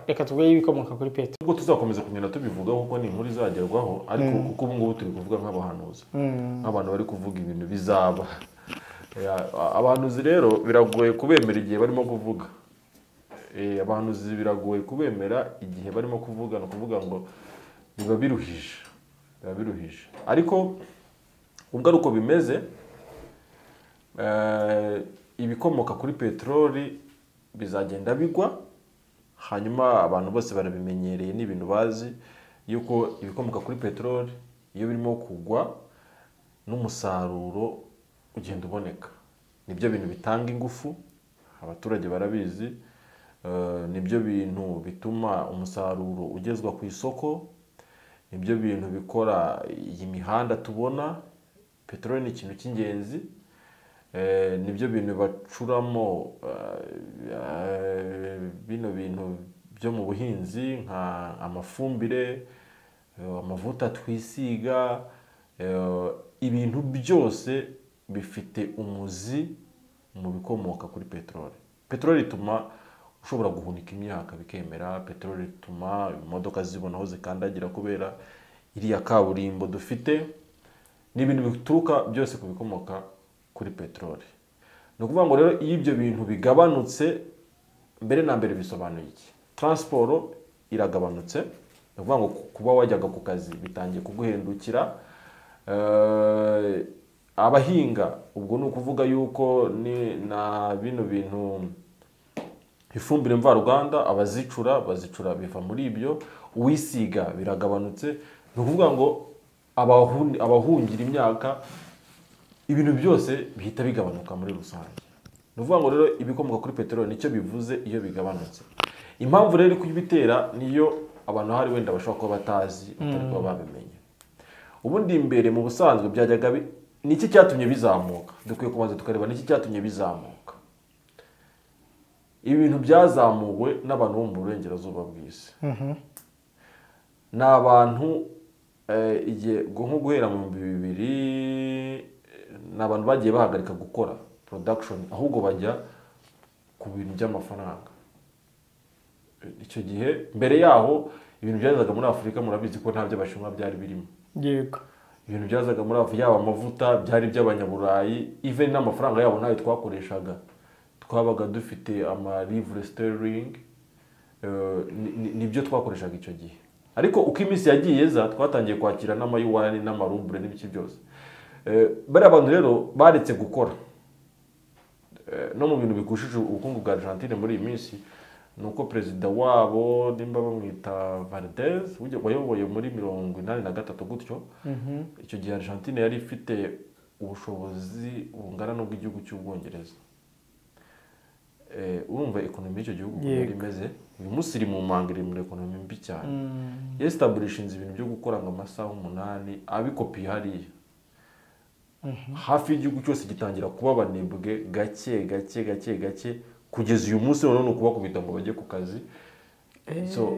reka tuvuge ibikomoka kuri peteroli. Ubwo tuzakomeza kugenda tubivugaho kuko ni inkuru izagerwaho, ariko kuko ubu ngubu turi kuvuga nk'abahanuzi, nk'abantu bari kuvuga ibintu bizaba. Abahanuzi rero biragoye kubemera igihe barimo kuvuga. Abahanuzi biragoye kubemera igihe barimo kuvuga, no kuvuga ngo biba biruhije, biba biruhije. Ariko ubwo ari uko bimeze, ibikomoka kuri peteroli bizagenda bigwa, hanyuma abantu bose barabimenyereye n'ibintu bazi yuko ibikomoka kuri peteroli iyo birimo kugwa n'umusaruro ugenda uboneka. Nibyo bintu bitanga ingufu, abaturage barabizi. Nibyo bintu bituma umusaruro ugezwa ku isoko, nibyo bintu bikora iyi mihanda tubona. Peteroli ni ikintu cy'ingenzi, nibyo bintu bacuramo bino bintu byo mu buhinzi nka amafumbire, amavuta twisiga, ibintu byose bifite umuzi mu bikomoka kuri peteroli. Peteroli ituma ushobora guhunika imyaka bikemera, peteroli ituma imodoka zibona aho zikandagira kubera iriya kaburimbo dufite, ni ibintu bituruka byose ku bikomoka kuri peteroli. Ni ukuvuga ngo rero iyo ibyo bintu bigabanutse, mbere na mbere bisobanuye iki? Transport iragabanutse, ni ukuvuga ngo kuba wajyaga ku kazi bitangiye kuguhendukira. Abahinga ubwo ni ukuvuga yuko ni na bino bintu ifumbire mvaruganda abazicura bazicura biva muri ibyo, uwisiga biragabanutse. Ni ukuvuga ngo abahungira imyaka, ibintu byose bihita bigabanuka muri rusange. Ni ukuvuga ngo rero ibikomoka kuri peteroli nicyo bivuze iyo bigabanutse. Impamvu rero kuyibitera niyo abantu hari wenda bashobora kuba batazi, batari kuba babimenye. Ubundi imbere mu busanzwe byajyaga niki cyatumye bizamuka? Dukwiye kubanza tukareba niki cyatumye bizamuka. Ibi bintu byazamuwe n'abantu bo mu burengerazuba bw'isi. Ni abantu igihe nko guhera mu 2000, ni abantu bagiye bahagarika gukora production, ahubwo bajya ku bintu by'amafaranga. Icyo gihe mbere yaho ibintu byazaga muri Afurika murabizi ko nta by'abashinwa byari birimo. Yego. Ibintu byazaga muri Afurika yaba amavuta byari by'abanyaburayi, even n'amafaranga yabo nayo twakoreshaga. Twabaga dufite ama livre sterling, nibyo twakoreshaga icyo gihe. Ariko uko iminsi yagiye iza twatangiye kwakira n'amayuwani n'amarubre n'ibiki byose. Bari abantu rero baretse gukora. No mu bintu bigushije ubukungu bwa Argentine muri iyi minsi nuko perezida wabo nimba bamwita Valdez wayoboye muri 83 gutyo. Icyo gihe Argentine yari ifite ubushobozi bungana n'ubw'igihugu cy'Ubwongereza. Urumva ekonomi y'icyo gihugu uko yari imeze, uyu munsi iri mu manga, iri muri ekonomi mbi cyane. Yestablishinze ibintu byo gukora ngo amasaha 8 abikopiye hariya. Hafi y'igihugu cyose gitangira kuba abanebwe gake gake gake gake kugeza uyu munsi none ukubakubita ngo bajye ku kazi. So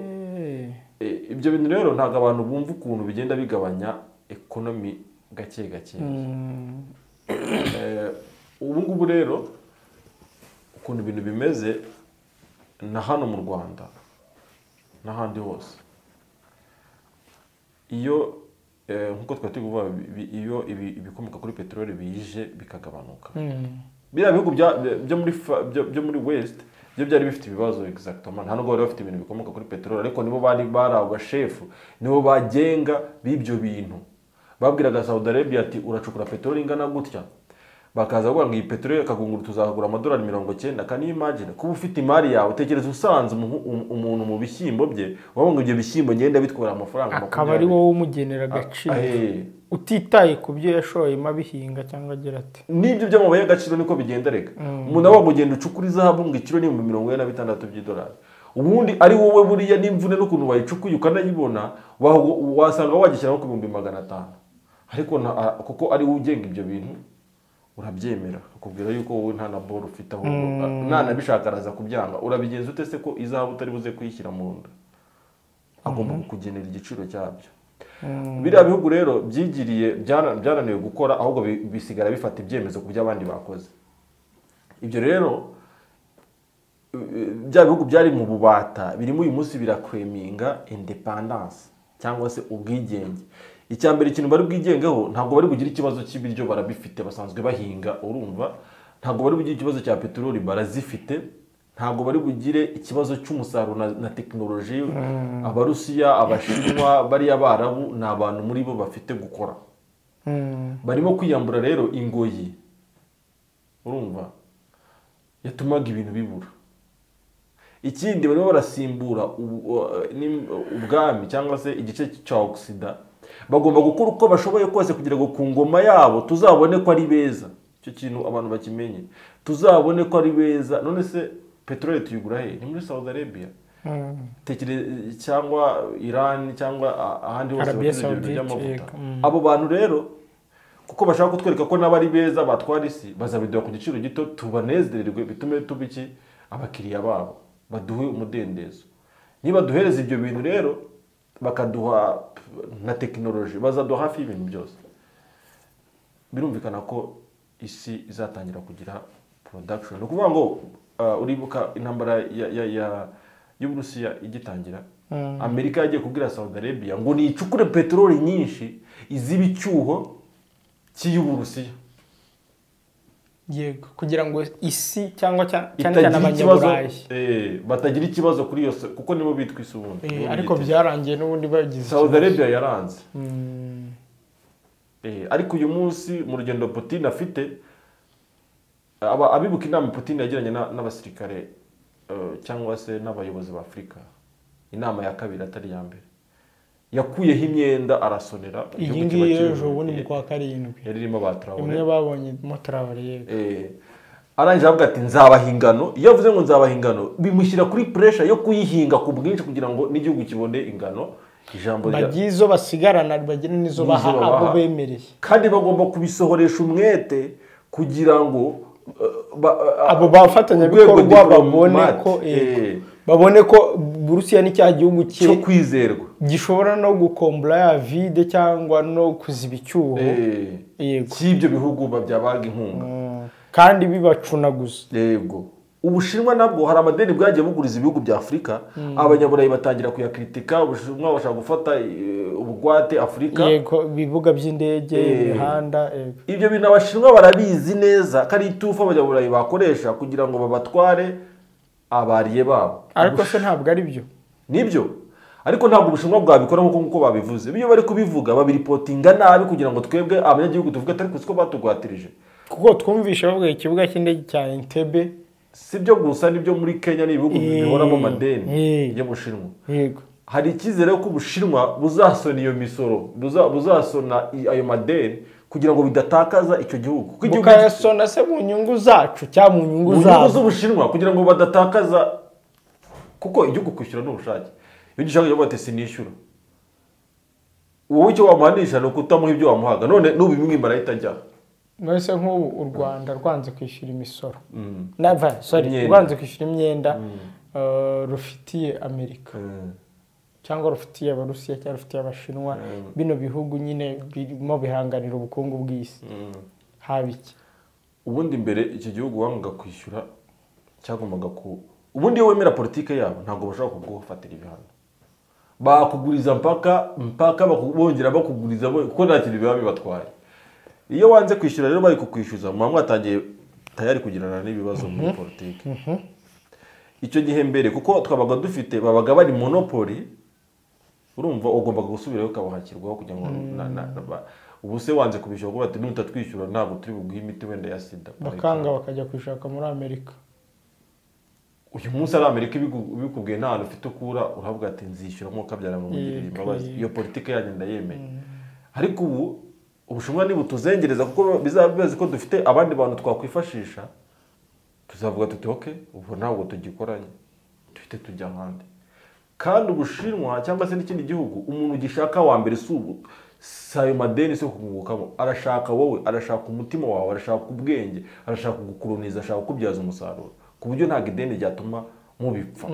ibyo bintu rero ntabwo abantu bumva ukuntu bigenda bigabanya ekonomi gake gake. Ubu ngubu rero ukuntu ibintu bimeze na hano mu Rwanda n'ahandi hose, iyo nkuko twari turi kuvuga, iyo ibikomoka kuri peteroli bije bikagabanuka, biriya bihugu byo muri West byo byari bifite ibibazo exactement, nta nubwo bari bafite ibintu bikomoka kuri peteroli, ariko nibo bari abashefu, nibo bagenga b'ibyo bintu. Babwiraga Saudi Arabia ati uracukura peteroli ingana gutya, bakaza kuvuga ngo iyi peteroli akagunguru tuzagura $90. Can you imagine kuba ufite imari yawe, utekereza usanze umuntu mu bishyimbo bye, wabonye ngo ibyo bishyimbo ngenda bitwara amafaranga akaba ari wowe umugenera agaciro utitaye ku byo yashoyemo abihinga cyangwa agira ati n'ibyo by'amabuye y'agaciro niko bigenda. Reka umuntu aba kugenda ucukura izahabu ngo ikiro ni $46, ubundi ari wowe buriya n'imvune n'ukuntu wayicukuye ukanayibona wasanga wagishyiraho ku 500,000, ariko kuko ari wowe ugenga ibyo bintu urabyemera, akubwira yuko wowe nta na boro ufite, ahubwo nanabishaka araza kubyanga. Urabigenza ute se ko izahabu utari buze kuyishyira mu nda? Agomba kukugenera igiciro cyabyo. Biriya bihugu rero byigiriye byananiwe gukora, ahubwo bisigara bifata ibyemezo ku by'abandi bakoze. Ibyo rero bya bihugu byari mu bubata birimo uyu munsi birakweminga independence cyangwa se ubwigenge. Icya mbere ikintu bari bwigengeho, ntabwo bari bugire ikibazo cy'ibiryo, barabifite basanzwe bahinga, urumva, ntabwo bari bugire ikibazo cya peteroli, barazifite, ntabwo bari bugire ikibazo cy'umusaruro na tekinoloji. Abarusiya, Abashinwa, bariya Barabu ni abantu muri bo bafite gukora. Barimo kwiyambura rero ingoyi, urumva, yatumaga ibintu bibura. Ikindi barimo barasimbura ubwami cyangwa se igice cya Oxida. Bagomba gukora uko bashoboye kose kugira ngo ku ngoma yabo tuzabone ko ari beza. Icyo kintu abantu bakimenye, tuzabone ko ari beza. None se peteroli tuyigura he? Ni muri Saudi Arabia cyangwa Iran cyangwa ahandi hose by'amavuta. Abo bantu rero kuko bashaka kutwereka ko n'abari beza batwara isi, bazabiduha ku giciro gito, tubanezererwe, bitume tubiki abakiriya babo, baduhe umudendezo. Niba duhereza ibyo bintu rero bakaduha na tekinoloji, bazaduha hafi y'ibintu byose. Birumvikana ko isi izatangira kugira production. Ni ukuvuga ngo uribuka intambara y'Uburusiya igitangira, Amerika yagiye kubwira Saudi Arabia ngo nicukure peteroli nyinshi iziba icyuho cy'Uburusiya. Yego, kugira ngo isi cyangwa cyane cyane abanyaburayi batagira ikibazo kuri yo, kuko nibo bitwa isi ubundi. Ariko byarangiye n'ubundi bagize Saudi Arabia yaranze. Ariko uyu munsi mu rugendo Putin afite, abibuka inama Putin yagiranye n'abasirikare cyangwa se n'abayobozi ba Afurika, inama ya kabiri atari ya mbere, yakuyeho imyenda arasonera. Iyi ngiyi ejo bundi mu kwa 7 yari irimo ba Traoré, imwe babonye mo Traoré. Yego, arangije avuga ati nzabaha ingano. Iyo avuze ngo nzabaha ingano, bimushyira kuri pressure yo kuyihinga ku bwinshi kugira ngo n'igihugu kibone ingano. Ijambo bagizo basigarana bagire nizo baha abo bemereye, kandi bagomba kubisohoresha umwete kugira ngo abo bafatanyabikorwa babone ko babone ko Burusiya ni cya gihugu cyo kwizerwa, gishobora no gukombura ya vide cyangwa no kuziba icyuho yego cy'ibyo bihugu byabaga inkunga kandi bibacunaguza. Yego, Ubushinwa nabwo hari amadeni bwagiye buguriza ibihugu bya Afurika, abanyaburayi batangira kuyakritika. Ubushinwa bashaka gufata ubugwate Afurika, yego, ibibuga by'indege, imihanda. Ibyo bintu Abashinwa barabizi neza ko ari itufa abanyaburayi bakoresha kugira ngo babatware abariye babo. Ariko se ntabwo ari byo? Nibyo, ariko ntabwo Ubushinwa bwabikora nkuko babivuze. Iyo bari kubivuga babiripotinga nabi kugira ngo twebwe abanyagihugu tuvuge atari kuko batugwatirije. Kuko twumvishe bavuga ikibuga cy'indege cya Entebbe, si byo gusa, nibyo muri Kenya n'ibihugu bihoramo amadeni y'Ubushinwa. Yego, hari icyizere ko Ubushinwa buzasona iyo misoro, buzasona ayo madeni kugira ngo bidatakaza icyo gihugu. Bukayasona se mu nyungu zacu cyangwa mu nyungu zabo? Z'Ubushinwa, kugira ngo badatakaza, kuko igihugu kwishyura n'ubushake. Iyo gishaka cyo bati sinishyura, wowe icyo wamuhanisha ni ukutamuha ibyo wamuhaga, none n'ubimwimba arahita ajya. Mwese nk'ubu u Rwanda rwanze kwishyura imisoro, sorry, rwanze kwishyura imyenda rufitiye Amerika cyangwa rufitiye Abarusiya cyangwa rufitiye Abashinwa, bino bihugu nyine birimo bihanganira ubukungu bw'isi. Haba iki? Ubundi mbere icyo gihugu wangaga kwishyura cyagombaga ku ubundi iyo wemera politike yabo ntabwo bashobora kugufatira ibihano. Bakuguriza mpaka bongera bakuguriza kuko nta kintu biba bibatwaye. Iyo wanze kwishyura rero bari kukwishyuza, muba mwatangiye tayari kugirana n'ibibazo muri politiki. Icyo gihe mbere kuko twabaga dufite babaga bari monopoly, urumva ugombaga gusubirayo ukabahakirwaho kugira ngo ubu se wanze kubishyura kuko bati nutatwishyura ntabwo turi buguhe imiti wenda ya sida, bakanga bakajya kwishaka muri Amerika. Uyu munsi ari Amerika ibikubwiye nta hantu ufite ukura, uravuga ati nzishyura nk'uko kabyara mu mugirire imbabazi, iyo politiki yanyu ndayemeye. Ariko ubu Ubushinwa nibutuzengereza kuko bizaba bibazi ko dufite abandi bantu twakwifashisha, tuzavuga tuti okay, ubu ntabwo tugikoranye, tuhite tujya ahandi. Kandi Ubushinwa cyangwa se n'ikindi gihugu, umuntu ugishaka wa mbere si ubu sayo madeni se kukungukamo, arashaka wowe, arashaka umutima wawe, arashaka ubwenge, arashaka kugukoloniza, arashaka kukubyaza umusaruro, ku buryo ntabwo ideni ryatuma mubipfa.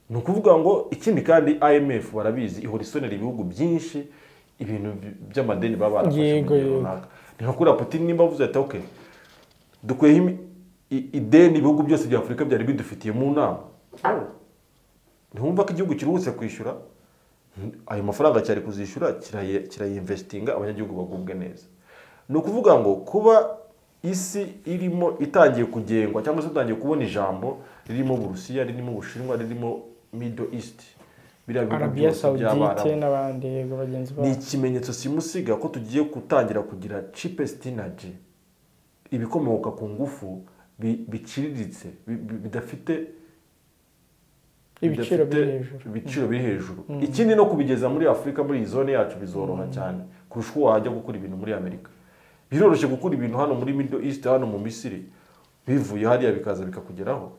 Ni ukuvuga ngo ikindi kandi IMF barabizi ihora isonera ibihugu byinshi ibintu by'amadeni baba barafashe mu gihe runaka. Ni nka kuriya Putin nimba avuze ati okay, dukwiye ideni ibihugu byose bya Afurika byari bidufitiye mu nama. Ntiwumva ko igihugu kiruhutse kwishyura ayo mafaranga cyari kuzishyura, kirayinvestinga abanyagihugu bagubwe neza. Ni ukuvuga ngo kuba isi irimo itangiye kugengwa cyangwa se itangiye kubona ijambo ririmo Uburusiya, ririmo Ubushinwa, ririmo Middle East, Arabia Saudite n'abandi yego bagenzi babo, ni ikimenyetso simusiga ko tugiye gutangira kugira cheapest energy, ibikomoka ku ngufu biciriritse, bidafite ibiciro biri hejuru, ibiciro biri hejuru. Ikindi no kubigeza muri Afurika, muri iyi zone yacu bizoroha cyane kurusha uko wajya gukora ibintu muri Amerika. Biroroshye gukora ibintu hano muri Middle East, hano mu Misiri, bivuye hariya bikaza bikakugeraho.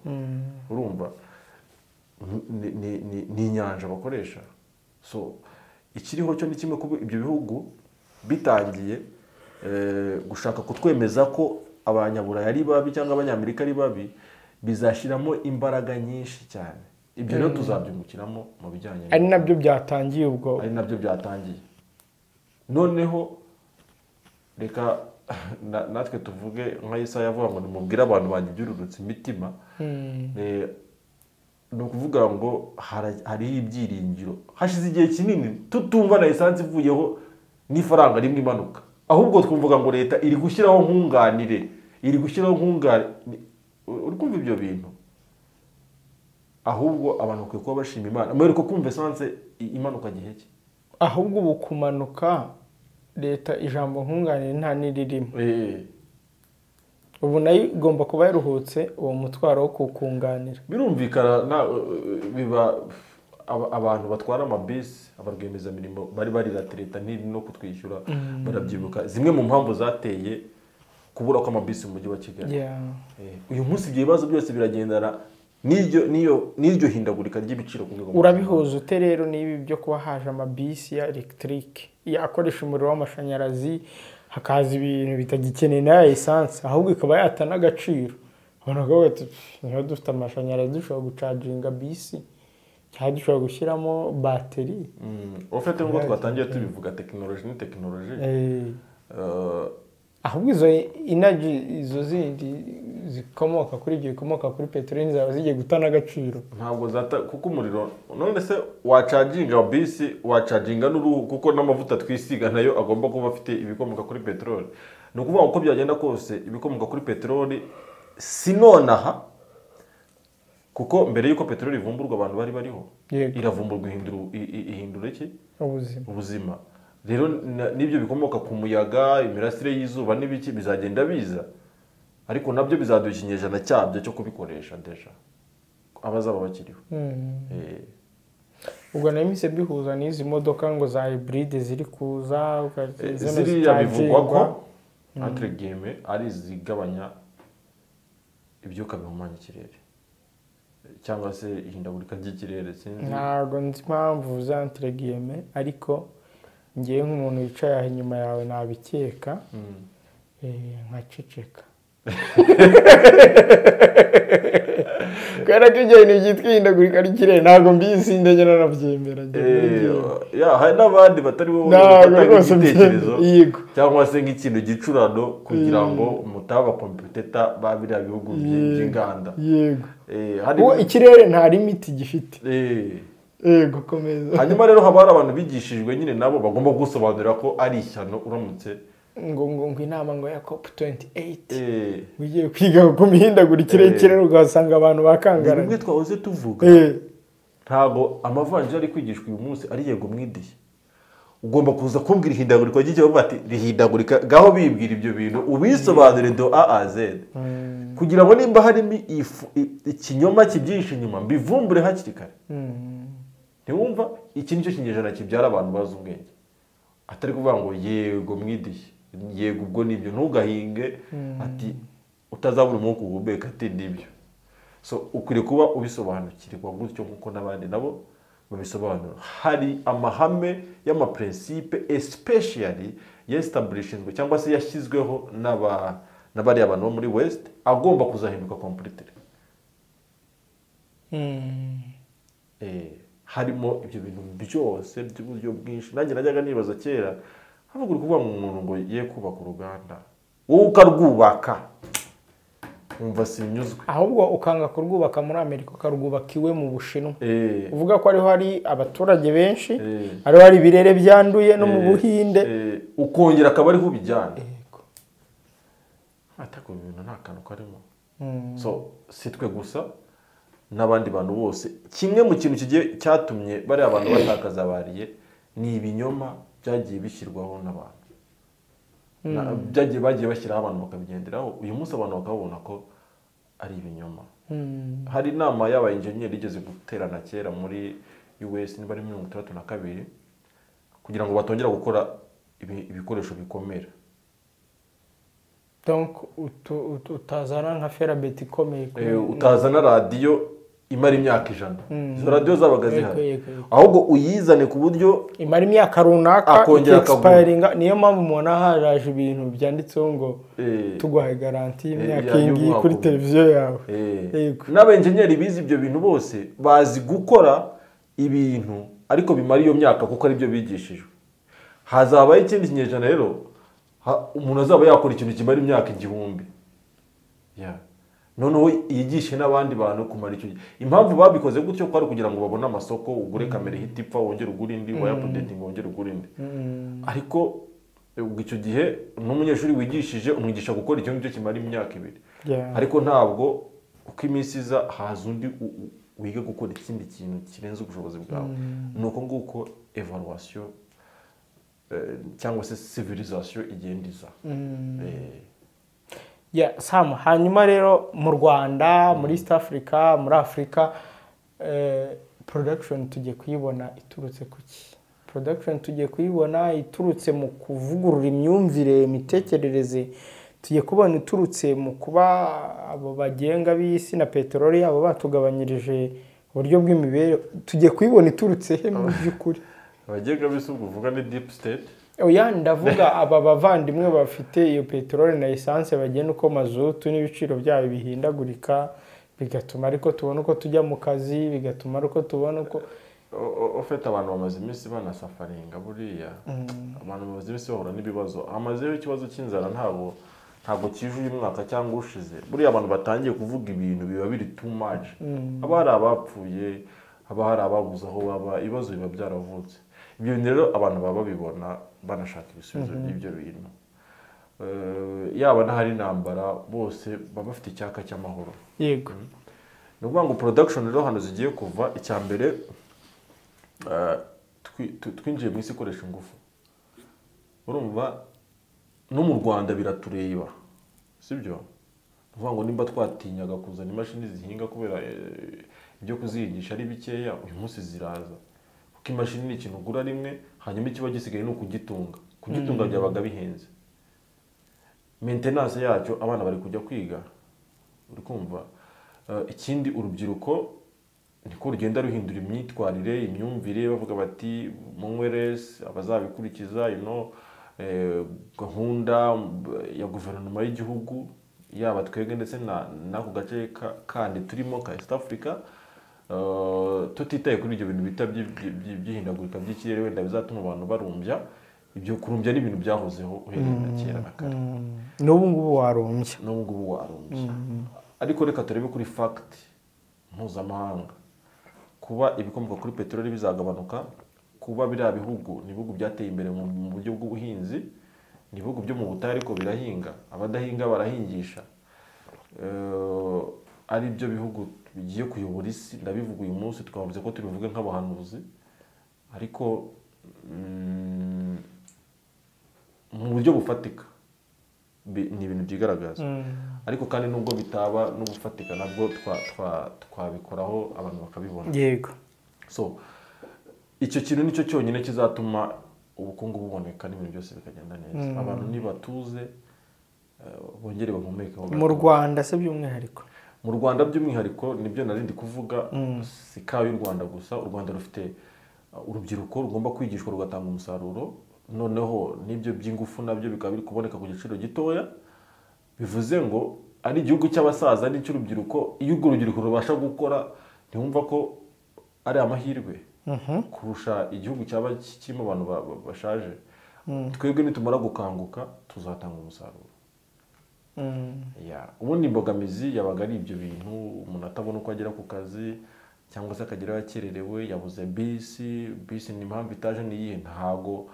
Urumva ni inyanja bakoresha. So ikiriho cyo ni kimwe, kuba ibyo bihugu bitangiye gushaka kutwemeza ko abanyaburayi ari babi cyangwa abanyamerika ari babi, bizashyiramo imbaraga nyinshi cyane. Ibyo rero tuzabyungukiramo mu bijyanye ari nabyo byatangiye ubwo, ari nabyo byatangiye. Noneho reka natwe tuvuge nka Yesaya yavuga ngo nimubwire abantu banjye ibyururutse imitima. Ni ukuvuga ngo hariho ibyiringiro. Hashize igihe kinini tutumva na esanse ivuyeho n'ifaranga rimwe imanuka, ahubwo twumvaga ngo leta iri gushyiraho nkunganire, iri gushyiraho nkunganire. Uri kumva ibyo bintu? Ahubwo abantu bakwiye kuba bashima Imana. Mwereko kumva esanse imanuka gihe ki? Ahubwo ubu kumanuka leta ijambo nkunganire nta niririmo. Ubu nayo igomba kuba yaruhutse uwo mutwaro wo kukunganira. Birumvikana biba abantu batwara amabisi, abarwiyemezamirimo bari barirata leta ntiri no kutwishyura, barabyibuka. Zimwe mu mpamvu zateye kubura kw'amabisi mu mujyi wa Kigali. Uyu munsi ibyo bibazo byose biragendana n'iryo hindagurika ry'ibiciro ku rwego. Urabihuza ute rero n'ibi byo kuba haje amabisi ya electric akoresha umuriro w'amashanyarazi, hakaza ibintu bitagikeneye na essence, ahubwo ikaba yatana agaciro. Abantu bakavuga bati niba dufite amashanyarazi dushobora gucaginga bisi cyangwa dushobora gushyiramo bateri. Ufite nk'uko twatangiye tubivuga, tekinoloji ni tekinoloji. Ahubwo izo energy izo zindi zikomoka kuri ibyo bikomoka kuri peteroli zaba zigiye gutana agaciro. Ntabwo zata kuko umuriro none se wacaginga bisi, wacaginga n'uruhu, kuko n'amavuta twisiga nayo agomba kuba afite ibikomoka kuri peteroli. Ni ukuvuga uko byagenda kose ibikomoka kuri peteroli si nonaha, kuko mbere yuko peteroli ivumburwa abantu bari bariho. Iravumburwa ihindura iki? Ubuzima. Rero n'ibyo bikomoka ku muyaga, imirasire y'izuba n'ibiki bizagenda biza, ariko nabyo bizaduha ikinyejana cyabyo cyo kubikoresha deja abazaba bakiriho. Ubwo nayo bihuza n'izi modoka ngo za hybride ziri kuza, ziriya bivugwa ko entre guillemets ari zigabanya ibyuka bihumanya ikirere cyangwa se ihindagurika ry'ikirere. Ntabwo nzi impamvu za entre guillemets, ariko ngewe nk'umuntu wicaye aho inyuma yawe nabikeka, nkaceceka. Kubera ko ibyo bintu byitwa ihindagurika ry'ikirere ntabwo mbizi, ndege nanabyemera. Hari n'abandi batari bo batanga igitekerezo cyangwa se nk'ikintu gicurano kugira ngo mutaba kompiyuta ba biriya bihugu by'inganda. Yego, ikirere nta limiti gifite. Yego, komeza. Hanyuma rero haba hari abantu bigishijwe nyine nabo bagomba gusobanurira ko ari ishyano uramutse ngo inama ngo ya COP28 ugiye kwiga ku mihindagurikire y'ikirere ugasanga abantu bakangaranye. Bimwe twahoze tuvuga. Ntago amavanjiri ari kwigishwa uyu munsi ari yego mwidiye. Ugomba kuza kumbwira ihindagurika ry'icyo bati rihindagurika gaho bibwira ibyo bintu ubisobanure do A a Z. Kugira ngo nimba harimo ikinyoma kibyinshi inyuma mbivumbure hakiri kare. Ntiwumva iki nicyo kinyejana kibyara abantu bazi ubwenge. Atari kuvuga ngo yego mwidiye, yego ubwo nibyo ntugahinge ati utazabura umwuka uhumeka ati nibyo. So ukwiriye kuba ubisobanukirwa gutyo nkuko n'abandi nabo babisobanura. Hari amahame y'amaprincipe especially yestablishinzwe cyangwa se yashyizweho n'abari abantu bo muri West agomba kuzahinduka completely. Harimo ibyo bintu byose by'uburyo bwinshi. Nanjye najyaga nibaza kera havuga uri kuvuga umuntu ngo ye kubaka uruganda wowe ukarwubaka umva sinyuzwe, ahubwo ukanga kurwubaka muri Amerika ukarwubaka iwe mu Bushinwa. Uvuga ko ariho hari abaturage benshi, ariho hari ibirere byanduye no mu Buhinde, ukongera akaba ariho ubijyana. Atako ibintu nta kantu karimo. So si twe gusa n'abandi bantu bose. Kimwe mu kintu kigiye cyatumye bari abantu batakaza bariye ni ibinyoma byagiye bishyirwaho n'abantu. Byagiye bagiye bashyiraho abantu bakabigenderaho. Uyu munsi abantu bakabona ko ari ibinyoma. Hari inama y'aba engineer igeze guterana kera muri US niba ari 62 kugira ngo batongera gukora ibikoresho bikomera. Donc utazana nka ferabet ikomeye, utazana radio imara imyaka 100. Izo radio zabaga zihari, ahubwo uyizane ku buryo imara imyaka runaka expiringa. Niyo mpamvu mubona haraje ibintu byanditseho ngo tuguhaye garanti y'imyaka iyi kuri televiziyo yawe. N'aba engineer bize ibyo bintu bose bazi gukora ibintu ariko bimara iyo myaka kuko ari byo bigishijwe. Hazabaye ikindi kinyejana rero umuntu azaba yakora ikintu kimara imyaka 1000. Noneho yigishe n'abandi bantu kumara icyo gihe. Impamvu babikoze gutyo ko ari kugira ngo babone amasoko, ugure kamera ihita ipfa wongere ugure indi, wayapudetinga wongere ugure indi. Ariko ubwo icyo gihe n'umunyeshuri wigishije umwigisha gukora icyo ngicyo kimara imyaka 2. Ariko ntabwo uko iminsi iza haza undi wiga gukora ikindi kintu kirenze ubushobozi bwawe. Nuko nguko evaluation cyangwa se civilisation igenda iza. Sam, hanyuma rero mu Rwanda, muri East Africa, muri Africa, production tugiye kuyibona iturutse kuki? Production tugiye kuyibona iturutse mu kuvugurura imyumvire, imitekerereze, tugiye kubona iturutse mu kuba abo bagenga b'isi na peteroli abo batugabanyirije uburyo bw'imibereho, tugiye kuyibona iturutse he mu by'ukuri? Abagenga b'isi uvuga ni deep state. Oya, ndavuga aba bavandimwe bafite iyo peteroli na essence bagenda uko mazutu n'ibiciro byayo bihindagurika, bigatuma ariko tubona uko tujya mu kazi, bigatuma ariko tubona uko ufite abantu bamaze iminsi banasafaringa buriya. Abantu bamaze iminsi bahura n'ibibazo. Amazeho ikibazo cy'inzara ntabwo kije uyu mwaka cyangwa ushize. Buriya abantu batangiye kuvuga ibintu biba biri too much. Haba hari abapfuye, haba hari ababuze aho baba, ibibazo biba byaravutse. Ibyo bintu rero abantu baba babibona banashaka ibisubizo by'ibyo bintu. Yaba n'ahari intambara bose baba bafite icyaka cy'amahoro. Yego. Ni ukuvuga ngo production rero hano zigiye kuva icya mbere twinjiye mu isi ikoresha ingufu. Urumva no mu Rwanda biratureba, sibyo? Ni ukuvuga ngo nimba twatinyaga kuzana imashini zihinga kubera ibyo kuzihingisha ari bikeya, uyu munsi ziraza. Kuko imashini ni ikintu ugura rimwe, hanyuma ikiba gisigaye ni ukugitunga. Kugitunga byabaga bihenze. Maintenance yacyo abana bari kujya kwiga, uri kumva. Ikindi urubyiruko niko rugenda ruhindura imyitwarire, imyumvire, bavuga bati munyweresi abazabikurikiza gahunda ya guverinoma y'igihugu yaba twebwe ndetse n'ako gace kandi turimo ka East Africa, tutitaye kuri ibyo bintu bita by'ihindagurika by'ikirere wenda bizatuma abantu barumbya. Ibyo kurumbya ni ibintu byahozeho uhereye na kera na kare. N'ubu ngubu warumbya. N'ubu ngubu warumbya. Ariko reka turebe kuri fact mpuzamahanga. Kuba ibikomoka kuri peteroli bizagabanuka, kuba biriya bihugu ni ibihugu byateye imbere mu buryo bw'ubuhinzi, ni ibihugu byo mu butayu ariko birahinga, abadahinga barahingisha. Ari byo bihugu bigiye kuyobora isi. Ndabivuga uyu munsi, twavuze ko tubivuge nk'abahanuzi, ariko mu buryo bufatika ni ibintu byigaragaza. Ariko kandi nubwo bitaba n'ubufatika nabwo twabikoraho abantu bakabibona. Yego. So icyo kintu nicyo cyonyine kizatuma ubukungu buboneka n'ibintu byose bikagenda neza. Abantu nibatuze, bongere bahumeke. Mu Rwanda se by'umwihariko? Mu Rwanda by'umwihariko nibyo nari ndi kuvuga, si kawa y'u Rwanda gusa. U Rwanda rufite urubyiruko rugomba kwigishwa rugatanga umusaruro, noneho n'ibyo by'ingufu nabyo bikaba biri kuboneka ku giciro gitoya. Bivuze ngo ari igihugu cy'abasaza n'icy'urubyiruko. Iyo urwo rubyiruko rubasha gukora, ntiwumva ko ari amahirwe kurusha igihugu cyaba kirimo abantu bashaje. Twebwe nitumara gukanguka tuzatanga umusaruro. Ubundi imbogamizi yabaga ari ibyo bintu, umuntu atabona uko agera ku kazi cyangwa se akageraho yakererewe, yabuze bisi. Bisi ni impamvu itaje ni iyihe? Ntago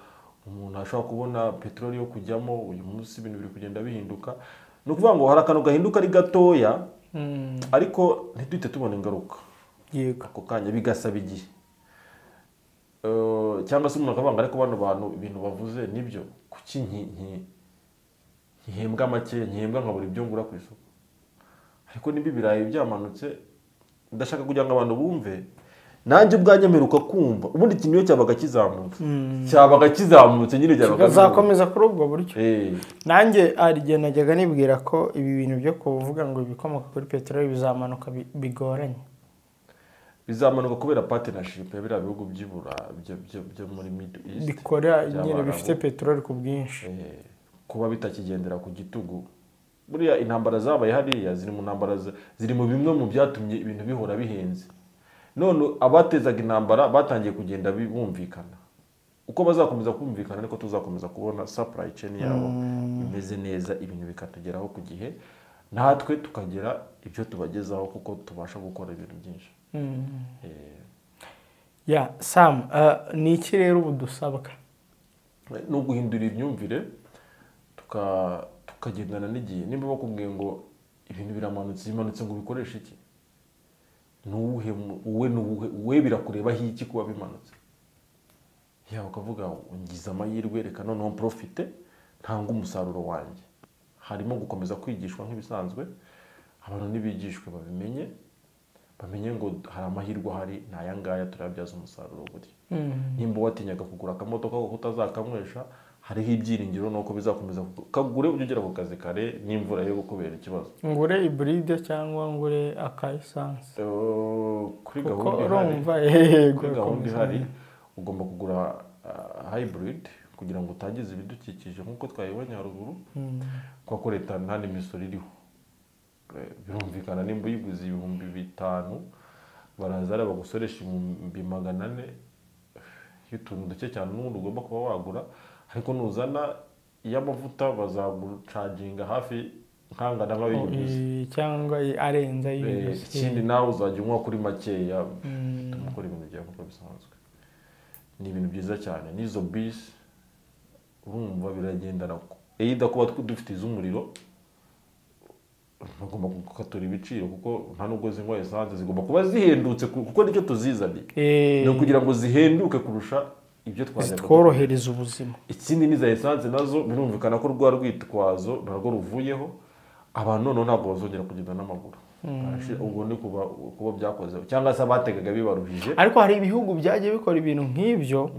umuntu ashobora kubona peteroli yo kujyamo. Uyu munsi ibintu biri kugenda bihinduka, ni ukuvuga ngo hari akantu gahinduka ari gatoya, ariko ntituhite tubona ingaruka Yego. ako kanya, bigasaba igihe. Cyangwa se umuntu akavuga, ariko bano bantu ibintu bavuze nibyo, kuki nkihembwa make, nkihembwa nkabura ibyo ngura ku isoko? Ariko niba ibirayi byamanutse, ndashaka kugira ngo abantu bumve, nanjye ubwanjye mperuka kumva ubundi ikintu iyo cyabaga kizamutse, cyabaga kizamutse nyine, cyabaga Kikazakomeza kuri ubwo buryo. Nanjye hari igihe najyaga nibwira ko ibi bintu byo kuvuga ngo ibikomoka kuri peteroli bizamanuka bigoranye. Bizamanuka kubera partnership ya biriya bihugu by'ibura byo muri Middle East bikora nyine by'Abarabu. Bifite peteroli ku bwinshi. Kuba bitakigendera ku gitugu. Buriya intambara zabaye hariya ziri mu ntambara ziri mu bimwe mu byatumye ibintu bihora bihenze. None abatezaga intambara batangiye kugenda bumvikana. Uko bazakomeza kumvikana niko tuzakomeza kubona supply chain yabo imeze neza, ibintu bikatugeraho ku gihe, natwe tukagira ibyo tubagezaho kuko tubasha gukora ibintu byinshi. Ya Sam, ni iki rero ubu dusabwa? Ni uguhindura imyumvire, tukagendana n'igihe. Nimba bakubwiye ngo ibintu biramanutse, bimanutse ngo ubikoreshe iki? Nuwuhe uwe nuwuhe uwe birakurebaho iki kuba bimanutse? Yaba ukavuga ngize amahirwe, reka noneho profite ntanga umusaruro wanjye. Harimo gukomeza kwigishwa nk'ibisanzwe, abantu nibigishwe babimenye, bamenye ngo hari amahirwe ahari, ni aya ngaya turayabyaza umusaruro buri. Nimba watinyaga kugura akamodoka kuko utazakanywesha, hariho ibyiringiro nuko bizakomeza. Kagure ujye ugera ku kazi kare n'imvura yo gukubera ikibazo. Ngure hybride cyangwa ngure aka essence? Kuri Kuko gahunda ihari, urumva, yego, kuri gahunda komeza. ihari ugomba kugura hybrid kugira ngo utangize ibidukikije nk'uko twabibonye haruguru, kuko leta nta n'imisoro iriho. Birumvikana nimba uyiguze 5000, baraza ari bagusoresha 400,000 y'utuntu duke cyane n'ubundi ugomba kuba wagura. Ariko nuzana iy'amavuta bazagucaginga hafi nkangana nk'ayo uyiguze. Cyangwa arenze ayiguze. Ikindi nawe uzajya unywa kuri makeya, bituma ukora ibintu byawe nk'uko bisanzwe. Ni ibintu byiza cyane. N'izo bisi urumva biragendana, either kuba dufite iz'umuriro bagomba gukatura ibiciro, kuko nta nubwo zinywa essence, zigomba kuba zihendutse kuko nicyo tuzizaniye, ni ukugira ngo zihenduke kurusha ibyo twajyaga. Zitworohereza ubuzima. Ikindi n'iza essence nazo birumvikana ko rwa rwitwazo narwo ruvuyeho. Abantu noneho ntabwo bazongera kugenda n'amaguru. Ubwo ni kuba byakoze cyangwa se abategaga bibaruhije. Ariko hari ibihugu byagiye bikora ibintu nk'ibyo,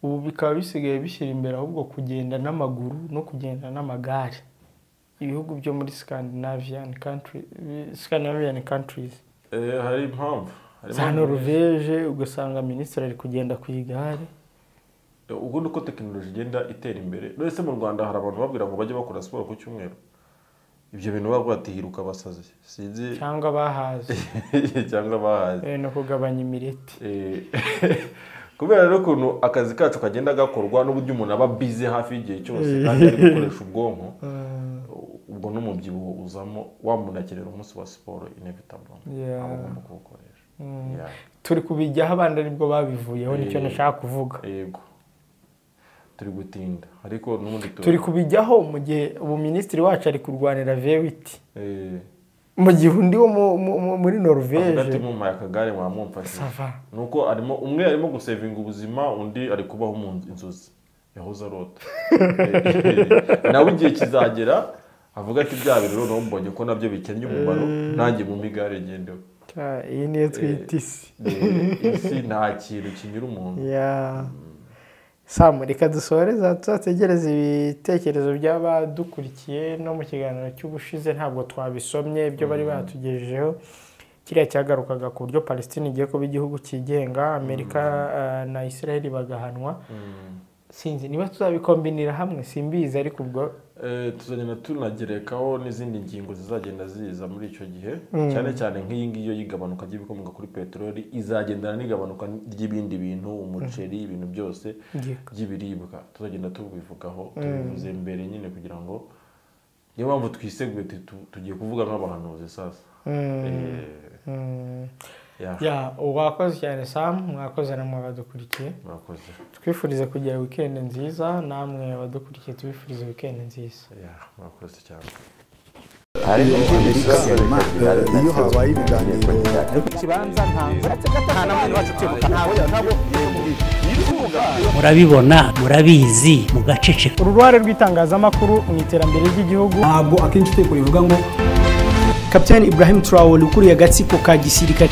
ubu bikaba bisigaye bishyira imbere ahubwo kugenda n'amaguru no kugenda n'amagare. Ibihugu byo muri Scandinavian countries. Hari impamvu. Hari Za impamvu. Norvege, ugasanga minisitiri ari kugenda ku igare. Ubundi uko tekinoloji igenda itera imbere, none se mu Rwanda hari abantu babwira ngo bajye bakora siporo ku cyumweru? Ibyo bintu bavuga ati hiruka abasazi, sinzi. Cyangwa bahaze. Cyangwa bahaze. No kugabanya imireti. Kubera rero ukuntu akazi kacu kagenda gakorwa n'uburyo umuntu aba bize hafi y'igihe cyose kandi ari gukoresha ubwonko, ubwo n'umubyibuho uzamo. Wa muntu akenera umunsi wa siporo inevitable, aba agomba kuwukoresha. Turi kubijyaho abandi aribwo babivuyeho, nicyo nashaka kuvuga. Yego, turi gutinda ariko n'ubundi turi kubijyaho mu gihe ubu minisitiri wacu ari kurwanira V8, mu gihe undi wo muri Norvège ati mumpaye akagare mwamumfashe. Nuko arimo umwe arimo gusevinga ubuzima, undi ari kubaho mu inzozi yahoze arota. Nawe igihe kizagera avuga ati bya bintu noneho mbonye ko nabyo bikennye umumaro, nanjye mu migare ngendeho. Iyi niyo twita isi. Isi nta kintu kinyura umuntu. Samu, reka dusoreza tuzategereza ibitekerezo by'abadukurikiye no mu kiganiro cy'ubushize ntabwo twabisomye ibyo bari batugejejeho. Kiriya cyagarukaga ku buryo Palestine igiye kuba igihugu cyigenga, Amerika na Israel bagahanwa. Sinzi niba tuzabikombinira hamwe, simbizi, ariko ubwo tuzagenda tunagerekaho n'izindi ngingo zizagenda ziza muri icyo gihe, cyane cyane nk'iyi ngiyo y'igabanuka ry'ibikomoka kuri peteroli izagendana n'igabanuka ry'ibindi bintu, umuceri, ibintu byose by'ibiribwa tuzagenda tubivugaho, tubivuze mbere nyine kugira ngo niyo mpamvu twiseguye tugiye kuvuga nk'abahanuzi sasa. Ya, wakoze cyane Sam, mwakoze namwe abadukurikiye. Mwakoze. Twifurize kugira weekend nziza, namwe abadukurikiye tubifurize weekend nziza. Ya, mwakoze cyane. Iyo habaye ibiganiro murabibona, murabizi, mugaceceka. Uruhare rw'itangazamakuru mu iterambere ry'igihugu. Ntabwo akenshi utekura ivuga ngo Kapiteni Ibrahim Traoré ukuriye agatsiko ka gisirikare.